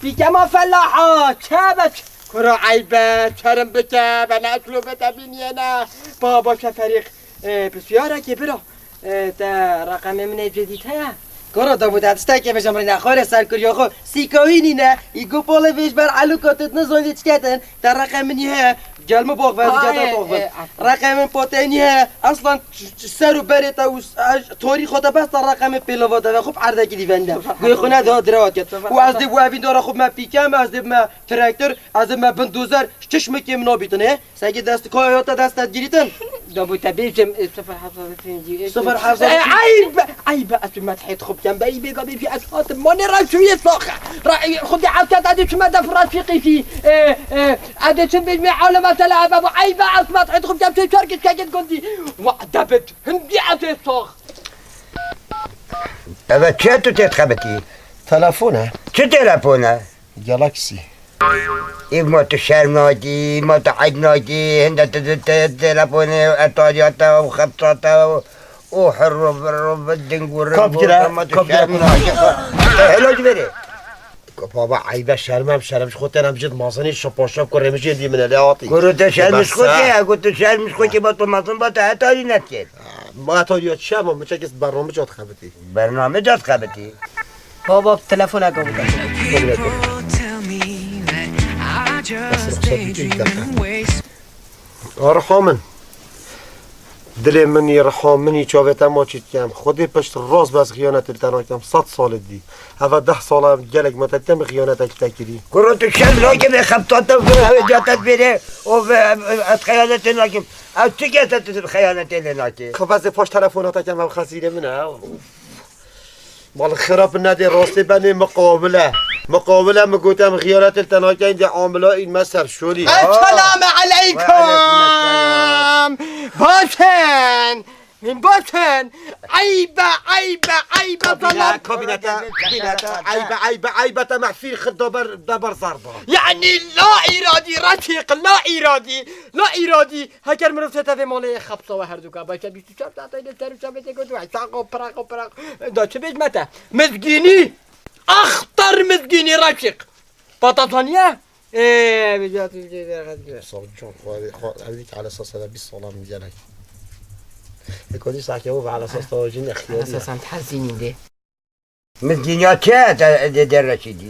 pîkema felaha, çe be ç-, kuro eybe, çerim bike, bene eklo bide bîniyene. Ba, baş e Ferîq. E, pirsiyareke bira. E, te reqemê min ê cedîd heye? Kuro da bû te tiştekê bêje min rîna xwe rê ser kiriyo xwe. Sîka wî nîne. Î gopalê vêj ber elûka tu nizanî çiketin. Te reqem min heye. Gel mi bak, ben Ha, zî gel e, te bak, ben. e, Reqemê min pateynî heye. Aslan ç-, ç-, ser û berê te û s-, e, torî xwe te bes te reqemê pêlava te ve xwe bi erdekî dî vende. Guhê xwe ne da direwat ket. Û ez dê bû evîn dara xwe me pîkem, ez dê me traktor, ez dê me bindozer, çişmekê min nabîtin, he? Seki dest koya ya te dest et girîtin. Da bû te bêjim, e, sifir heft sed û pêncî, e, Sifir heft sed û pêncî. E, eyb, eyb, ez tu me tihê xwe bikem, be, eyb, gabe, bi, ez hatim, mane ra çûye saxe. Ra, e, xwe de hewte de çime de fira çiqî, e, e, ez de çim bêjmê alem, mesela, ebe bu, eyb, ez me tihê xwe bikem, çê çar kişkekê gundî. Wa, debit, hindî ez ê sax. Eve çi tu tê dixebitî? Telefon e. Çi telefon e? Galaxy. Îv ma tu şerm nakî, ma tu eyb nakî, hinde tu, tu, tu telefonê û etariya te û xebta te û, û hirro virro bi ding û ring Kap û gire, ma tu kap gire, şerm kap nakî. Helo ji verê. Baba eybe şerm em şerm ji xwe têne em jid mazinî şopa şop ku rêmijê dî min e lê hatî. Kuro te şerm ji xwe tê, ku tu şerm ji xwe tê ba tu mezin ba te etarî nedikên. Ma etariya çi ma min çekist bernamij hat xebitî. Bernamij hat xebitî. Baba, telefoneke bike. Riha min. Dilê min î, riha min î, çavê te ma çî dikem. Xwedê pişt rast bes xiyanetê li te nakem. Sed salê dî. Heva deh sala gelek me te dikem xiyanetek te kirî. Kuro tu şer nake bê xebta te ve heve catet bêrê. O ve et xiyanetê nakim. Ew çi ke te tu xiyanetê lê nake? Xebezê paş telefona te kem ev xezîrê min e. Mal xirab nedê rastê benê miqawile. Miqawile mi gotem xiyanet li te nakeyn dê amila în me ser şolî. Esselamu aleykum. Baş in. Min baş in. Eybe, eybe, eybe, Kabîne, zalam. Kabîne te, kabîne te. Eybe, eybe, eybe te mehfîl xid daber, daber zarda. Yani la iradî, Refîq, la iradî, la iradî. Heker mirov sete vê malê xapsa we herduka. Baş e bîst û çar saetê li ser û çavê tê got, weh, çaqo, piraqo, piraq. Da çi bêj me te? Mizgînî! Axtar mizgînî Refîq! Patazaniye? Ê, bi ca tu Sağ ol, can, xwe, xwe, evlî ki ala sas hebe bîst salan gelek. Ekolî sahke û ala sas tava jin extiyarî. Ala sas em tihezînî dê. Mizgîniya çi te de, de Reşîdî?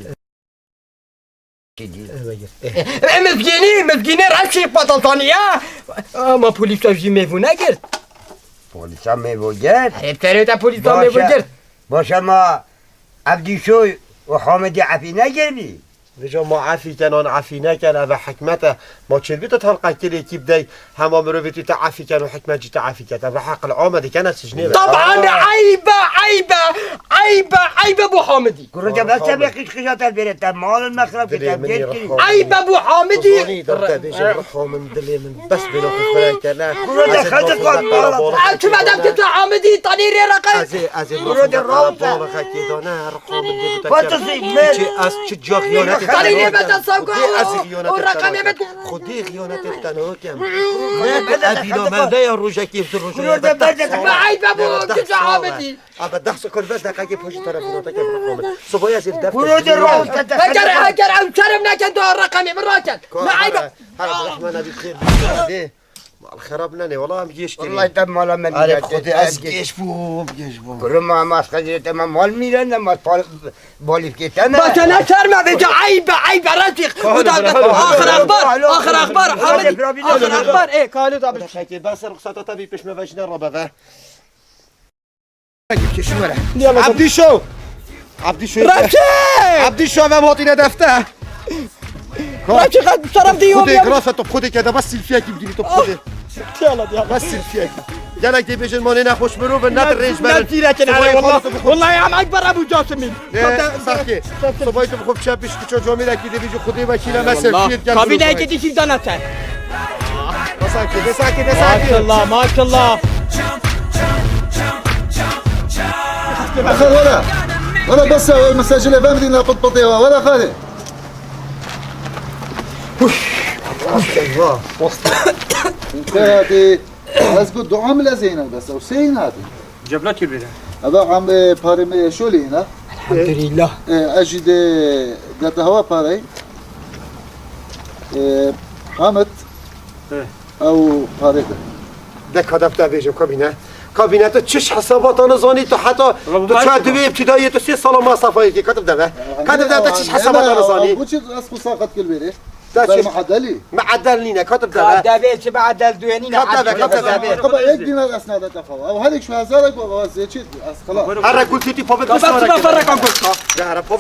Reşîdî. Eve gir. E, mizgînî, mizgînî Reşîd Pataltanî ya. Ama polîsa jî mêvû negirt. Polîsa mêvû girt? Erê, terê te polîsa Baş e, mêvû girt. Baş e ma Evdîşo û Hamidî efî negirî? Vêca ma efî ken an efî neken, eve hikmet e. Ma çêlbî tu telqa kilê kî bidey, hema mirovê tu te efî ken û hikmet jî te efî ket. Eve heqil Amedê kene sicnê ve. Taban, eybe, eybe, eybe, eybe bu Hamidî. Kurunca ben sebê qîşqîşa te bêre te, malin me xirab kir, te gêr kirî. Eybe bu Hamidî. Zanî da te bêjim, Riho min, dilê min, bes bêno ku xwe kene. Kurunca xezik wan, mala. Ev çi medem ki tu Hamidî, tanî rê reqe. Ez ê, ez ê Kurunca rawte. Bala xekê dane, Riho min dê bite. Fatisi, men. Çi ez çi ca xiyanetê. Tanî rê bete savka o, o reqemê bete. Xwedê xiyanetê te nakem. Ne bi evîna me veya rojekê bi tu rojekê. Kurunca berde. Be eybe bu, kica Hamidî. Aba deh sekund bes, deqekê poşî telefona te ke Riho min. Sobayê ez ê li def Kuro de ro. Heger, heger ew şerm neke, da reqemê min raken. Ne eybe. Hera bi rehmana bî xêr bî. Mal xerab nene, wala em geş kirî. Wallahî te mala me Arê nîne, Xwedê te ez geş bûm, geş bûm. Kuro ma, ma xezîrê te me mal mîre ne, ma pal, balî bike te me. Ba te ne şerm e, vêca eybe, eybe Refîq. Axir axbar, axir axbar, Hamidî, axir axbar. Ê, kalê da bi. Xekê, ben ser ruxsata te bî pêş me ve jine rabe ve. Abdîşo! Abdîşo! Raşê! Abdîşo ve motîne defte! Raşê qet şeref diyo. Xwedê grafet top, Xwedê kede bas silfiyekî bigirî top Xwedê. Yala diya. Bas silfiyekî. Gelek dê bêjin ma nê nexweş mirov in, ne di rêj berin. Ne tîrekin, wallahî. Wallahî em ekber Ebu Casimîn. Saxê. Sobayê tu bi xwe biçe pişt, kiço camêrekî dê bêjî Xwedê wekîle me ser kîr gel. Kabîneyekî dî kî dana te. Desakê, desakê, desakê. Maşallah, maşallah. Xêr were. Were bes e, mesajile vemdîn la pit pitê wa. Were xalê. Hûş. Wah. Xêr hatî. Ez got dua min lezeyne bes. Ew seyîn hatî. Cebla kir bêre. Eva am, e, parê me şolî hîna. Elhamdülillah. E, ez jî de, de te hewa parey. E, Hamid. He. Ew parê de. De ka def te bêjim kabîne. Kabîne tu çiş hesabatane zanî tu heta Ulan bu tu çar başka. Divê ibtidayê tu sê sala masrafayê kê. Ka def de be. Ka def de te çiş hesabatane zanî. Bu çi ez xwe saqet kir bêrê. Te çi? Mueddelî. Mueddel nîne, ka def de be. Ka devê çi mueddel duê nîne. Ka def de be, ka def de be. Qaba ek dînar esnade te xewa. Ew her ek şu hezar ek wa zê çi ez xelas. Herre gul têtî pabet. Ka bes ma ferreka gul ka.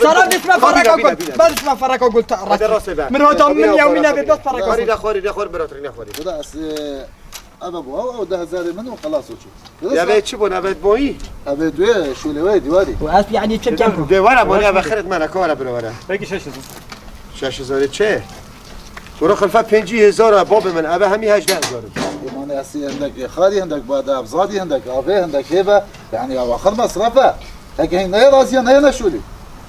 Sara dişme ferreka gul. Bes ma ferreka gul ta. Hadi rastê be. Min hocam min ya min abi bes ferreka gul. Rîne xwarî, rîne xwarî, bira rîne xwarî. Bu da ez, e, eve bu, ew, ew deh hezarê min û xelas o çi. Ya ve çi bu, nebe boyî? Eve duye şule we dîwarî. Bu ez yani çi kem bu? De wara, mane eve xeret mane, ka wara bira wara. Peki şeş hezar. Şeş hezarê çi? Kuro xilfa pêncî hezar e, babê min, eve hemî hejdeh hezar. Mane ez hindek xarî, hindek bade evzadî, hindek avê, hindek hêve. Yani ya waxir mesref e. Heke hîn neye razî ye, neye neşûlî.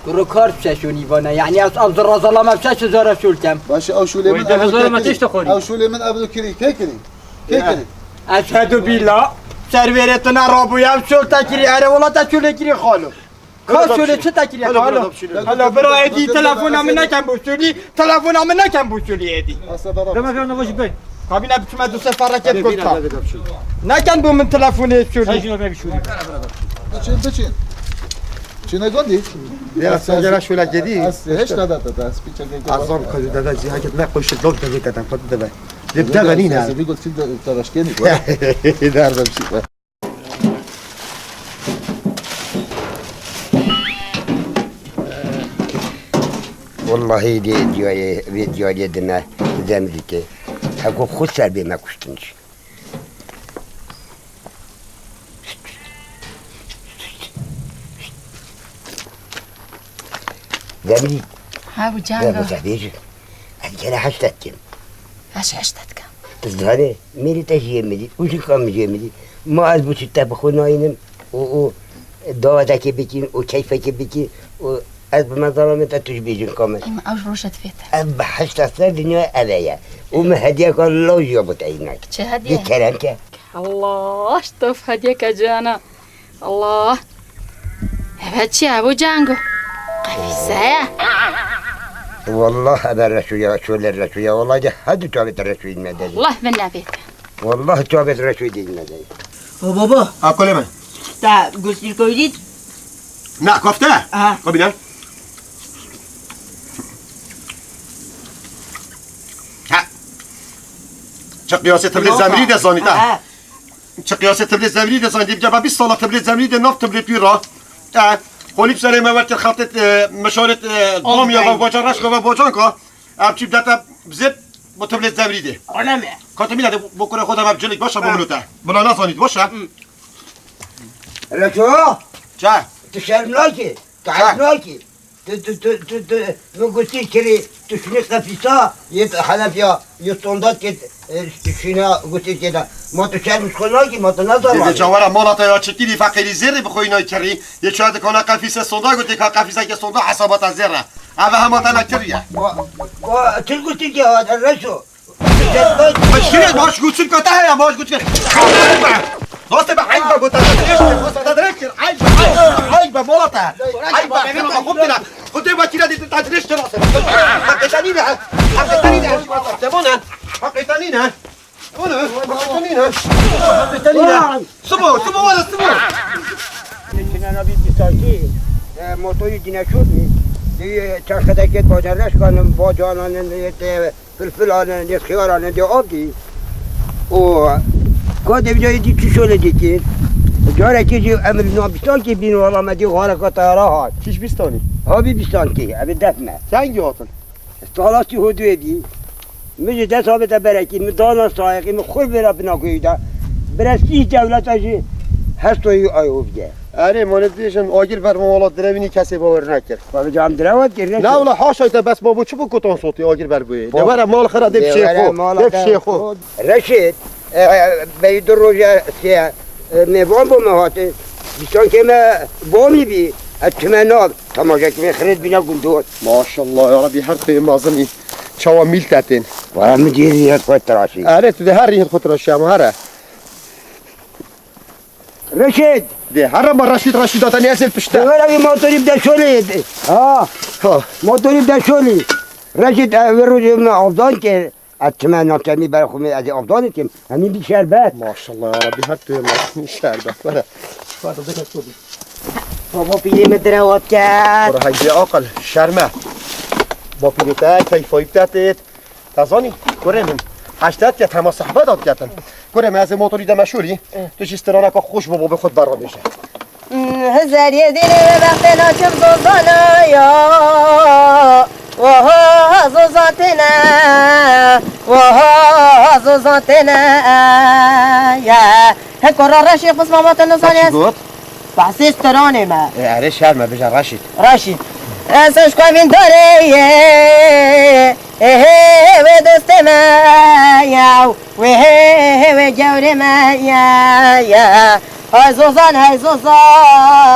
Kuro kar şeşûnî vana. Yani ez ev zirra zalama şeş hezar şûl kem. Baş ew şûlê min ev kirî. Ew şûlê min ev kirî, kê kirî? Kê kirî? Eşhedü billah. Serverê tu ne rabûye ev şûl te kirî. Ere wela te şûlê kirî xalo. Ka şûlê çi te kirî xalo? Hala bira êdî telefona min nekem bo şûlî. Telefona min nekem bo şûlî êdî. Deme vêna vajî bey. Kabîne biçime du sefer raket gotta. Neken bo min telefonê şûlî. Sen şuna bir şûlî. Biçin, biçin. Çine gondi? Ya sen gene şöyle gedi. Heşt adet de, spiçe gedi. Azam kadı deve, ziyaket me koşu dok deve, deve, deve. Deve nîne. Sesi bir got, şimdi taraşkeni. Nerede bir şey var? Wellahî dê diyarê, vê diyarê dime zemrî tê. Heko xwe ser bê me kuştin jî. Zemrî. Ha, bu canga. Zemrî. Ez gere heştet kim. Ez heştet kim. Tu zanî, mêrê te jî yê min dî, û jinka min jî yê min dî. Ma ez bo çi te bi xwe nayînim û, û dawetekê bikîn û keyfekê bikîn û ez bi me zalamê te tu jî bê jinka min. Ema ew ji roja divê te. Ev bi heşta ser dinya ev e ye. Û min hediyeka law jî ya bo te hînak. Çi hediye? Yê kerem ke. Allah, ştof hediyeke cana. Allah. Eve çi ye bo cango? Qefîse ye. Wallah eve reşo ya, şolê reşo ya. Wallah de hedi tu avêt reşo inme de. Allah min nevêt. Wallah tu avêt reşo de inme de. O baba. Ha, kolê min. Te gustî koydît? Na, kofte? Ha. Kabine. Ha. Çi qiyasê tevlê zemrî de zanî te. Ha. Çi qiyasê tiblê zemrî de zanî, dî bîst sala tiblê zemrî de nav tiblê pî ra. E, xolî bi serê me wekir xatit, e, meşaret, e, dom ya ve bacan reşka ve bacan ka. Ev çî bidete bizê bu tiblê zemrî de. Öyle mi? Katı bile de bu kure xo de me cilik başa bu minote. Buna ne zanît başa? Reço? Ça? Tu şerm naki. Tu ayıp naki. Tu, tu, tu, tu, tu, min gotî kirî, tu şûnî qefîsa, yê helef ya, yê sonda kê, e, tu şûna gotî kê de. Ma tu şerm ji xwe nakî, ma tu ne Dê, dê, zana. Cawara mala te ya çekîrî, feqîrî zêrê bi xwe yîna kirî. Yê çawa dikana qefîse sonda gotê ka qefîseke sonda hesaba te zêr e. Eve hema te nekiriye. Wa, wa, tu gotî kê ha, reşo. Şirin, baş gutsun kötü ya, baş gutsun. Dost be, ayıp be, bu tane direkt, bu tane direkt, ayıp, ayıp, ayıp be, molata. Ayıp be, ben ama koptu lan. Kutu bakira dedi, tadreş terası. Hakikaten ne? Hakikaten ne? Tamam lan. Onu, hakikaten ne? Hakikaten ne? Sıvı, sıvı var, sıvı. Çinana bir disaçı, e, motoyu dine şurdu. Diye çarşıdaki bacanı şkanım, bacananın, e, Filfilanin, dê xiyaranê, dê av dî. Û ka devcayê dî çi şolê dî kir. Carekê jî em li nabistankê bîn wala me dî xareka teyara hat. Kîş bîstanî? Havî bîstankê, ev ê def me. Sengî hatin? Salatî hodûyê bî. Min ji dest avête berekî, min dana sayeqî, min xur vêra bina goyî de. Birestî dewleta jî hestoyî ay hovge. Erê, mane dibêjin, agir ber min wala direvînî kesê bawer nekir. Bavê can direwa kir, ne? Ne wala haşa te bes babo çi bu koton sotî agir ber buyê. De were mal xira de pişê xo. De pişê xo. Reşit, e, e, bey du roja sê, e, mêvan bo me hate. Dîsankê me bomî bî, ez çime nav, temaşekê me xirêt bîna gundor. Maşallah ya Rabbi, her tu yê mezin î. Çawa mîl te tên. Wala min diyê yê xwe tiraşî. Erê, tu dê her yê xwe tiraşî, ama here. Reşîd! Dê, here ma Reşîd, Reşîd, ata niyazê pişte. Wala wî motorî bide şolê. Ha. Ha. Motorî bide şolê. Reşîd, e, vê rojê min avdan kir. Ez çime navçemî ber xwe me, ez ê avdanê kim. Hemî bî şerbet. Maşallah ya Rabbi, her tu yê mezin î şerbet. Were. Were, dikkat tu. Baba pîrê min direwat kerd. Were, heyvê aqil, şerme. Bapîrê te, keyfayî te têt. Te zanî, kurê min. Heştet ke tema sehbe dat ketin. Kurê min, ez ê motorî de meşûrî. Eh. Tu jî straneka xweş bo babê xwe berabêje. Hizeriyê dînê ve bextê naçim zozana ya. Waha zozan têne, waha zozan têne ya. He kora reşî qisma ma te nizanî. Kaçî got? Behsê stranê me. E, erê şerme, bije Reşîd. Reşîd. Ez ji xwe vîndarê ye. Ê hê wê dostê me ya. Wê hê hê wê gewrê me ya ya. Hay Zozan, hay Zozan.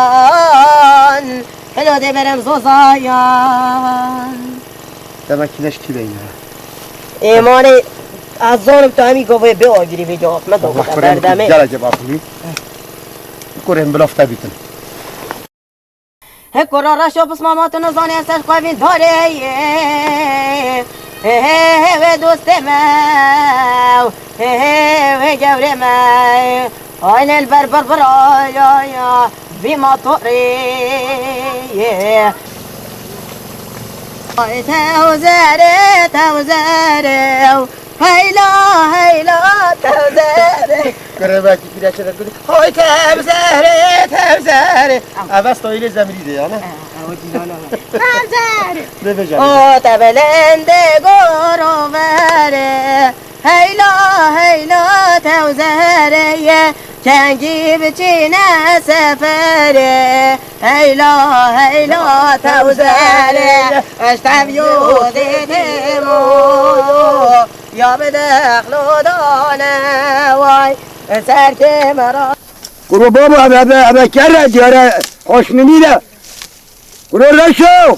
Helo dê berem Zozayan. Dema kîleş kî beyne. Ê manê ez zanim tu hemî govê bê agirî vê cevap me da Allah berdemê. Gelek cevap bî. Kurên bilaf te bîtin. He kura reşo pisma ma tu nizanî ez ser xwe vîn darê ye. He he he wê dostê me. He he wê gewrê me. Ay lêl ber ber ber ay ay ay. Vî ma torê ye. Ay tewzerê tewzerê. Heyla, heyla, tewzerê. Kurê belkî pîre çêtir gotî. Hay tewzerê, tewzerê. Ev esta îlê zemrî de ya, ne? Ew dînana. Tewzerê. Bêbêje. O te belendê goro verê. Heyla, heyla, tewzerê ye. Kengî biçîne seferê. Heyla, heyla, tewzerê. Ez tev yo dê dêmo. Ya bide xlodane way, serkê me ra. Kuro baba, eve, eve, eve kere diyare hoşminî de. Kuro reşo.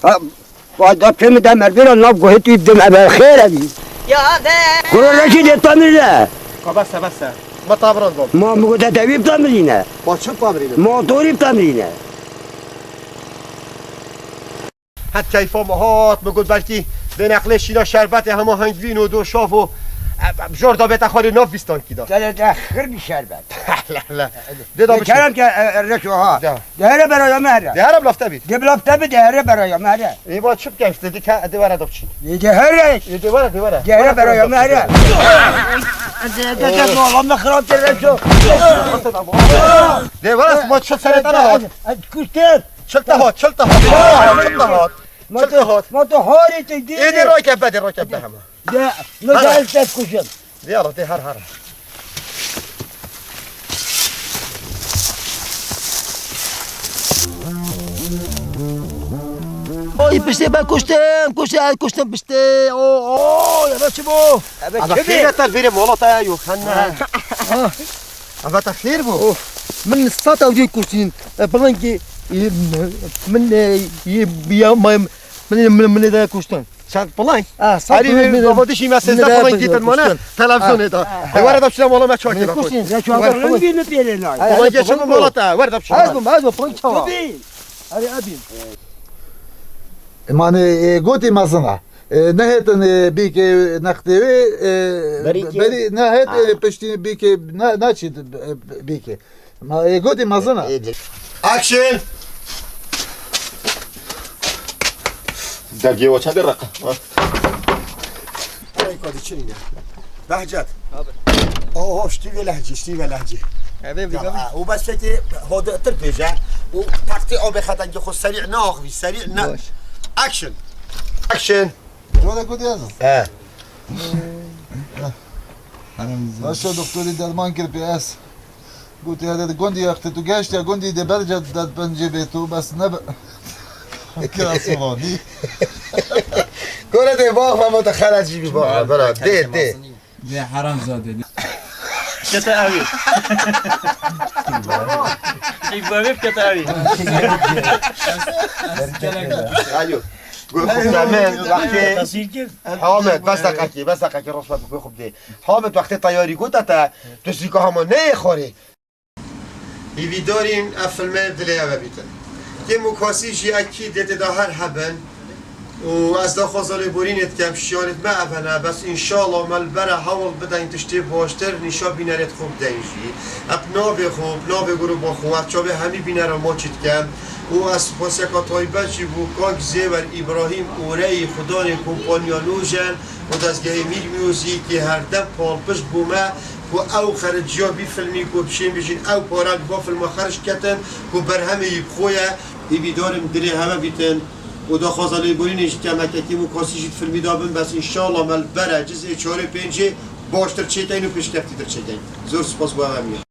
Ha, va da pê mi de mervê ra nav guhê tu dim eve xêr evî. Ya de. Kuro reşî de tamir de. Ka bes e, bes e. Ma tabran bab. Ma mi gote tevî tamrîne. Ma çi tamrîne? Motorî tamrîne. Het keyfa min hat, min got belkî vê neqlê şîna şerbetê hema hengvîn û do şav û, e, e, jor da bête xwarê nav bîstankî da. Gele de xir bî şerbet. La, la. Dê da biçin. Kerem ke, e, e, reşo ha. Da. De here beraya me here. De here bi lafte bî. De bi lafte bî, de here beraya me here. Ê ba çi bikeyf, de dike, de were da biçin. Ê de here. Ê de were, de were. De here beraya me here. De, de, de, Allah me xirab ke reşo. De were, ma çi serê te hat. Kuştir. Çil te hat, çil te hat. Çil te hat. Çil te hat. Ma tu harî tu dî. Ê dê rakebe, dê rakebe hema. De, no de ez te kuşim. De yala, de her her. Oy piştê ben kuştim, kuştim, kuştim piştê. O, o, ya ben çi bu? Ebe xêr te vêrê mola te yok. Henne. Eve te xêr bû? Of. Min sata wî kuştîn. E, bilingî, e, min, e, yê, ya, min, min, min, min de kuştin. Sen biling? Ha, sen Erî, biling, min, baba dişî me sêzdeh biling dîtin mane. Televizyonê da. E, were da çile mola me çakê. Kuştîn, ya çakê. Rengî mi pêrê nay? Baba geçin mola te, were da çile. Ez bûm, ez bûm, biling çawa. Erê, ebîn. Mane, e, gotî mezin e. E, nehêtin, e, bîkê nextê wê, e, berî nehêt, e, piştî bîkê ne-, neçî, e, bîkê. Ma, e, gotî mezin e. Action! Dergê we çendê req e? Ey, kadî çi nîne? Behcet. Abi. Oho, ştî vê lehcî, ştî vê lehcî. Eve ya, bî. Û bes fekê hode tir bêje. Û taktî o bê xetengê xwe serî ne axivî, serî ne. Baş. Action. Action. Jole ku diyazin. He. Baş e, doktorî derman kir pê ez. Gotî, hede di gundî wextê tu geştiya gundî de berca de pencê bê tu bes nebe. Kira sivandî. Kore dê bax, ama te xelet jî bî bax, bera, dê, dê. Dê heram zade. Kete ew ê. Çek bu ev ê kete ew ê. Alo. Guh xwe min wextê Hamed, bes deqekê, bes deqekê, rosmet guh xwe bidê. Hamed wextê teyarî gote te, tu zîka hema neyê xwarê. Hîvîdarîn ev filme dilê ew e bîtin. Kêm û kasî jî ekî dê tê de her hebin. Û ez daxwaza lêborînê dikem, şiyarêt me ev hene, bes înşallah me li bere hewl bideyn tiştê baştir nîşa bînerêt xwe bideyn jî. Ev navê xwe, navê grûba xwe, ev çavê hemî bînera maçî dikem. Û ez spasiyeka taybet jî bo kak Zêwer Îbrahîm Oreyî, xudanê kompanya Nojen û dezgehê Mîr Music yê herdem palpişt bo me, ku ew xericiya vî filmî ku bişên bijîn ew pare li va filma xerc ketin, ku berhemê yî bi xwe ye. Hîvîdarim dilê heme bîtin û daxwaza lêborînê jî kemekekî û kasî jî di filmî de bin, bes înşallah me li bere cizê çarê pêncê baştir çêkeyn û pêşkeftintir çêkeyn. Zor spas bo hemiya.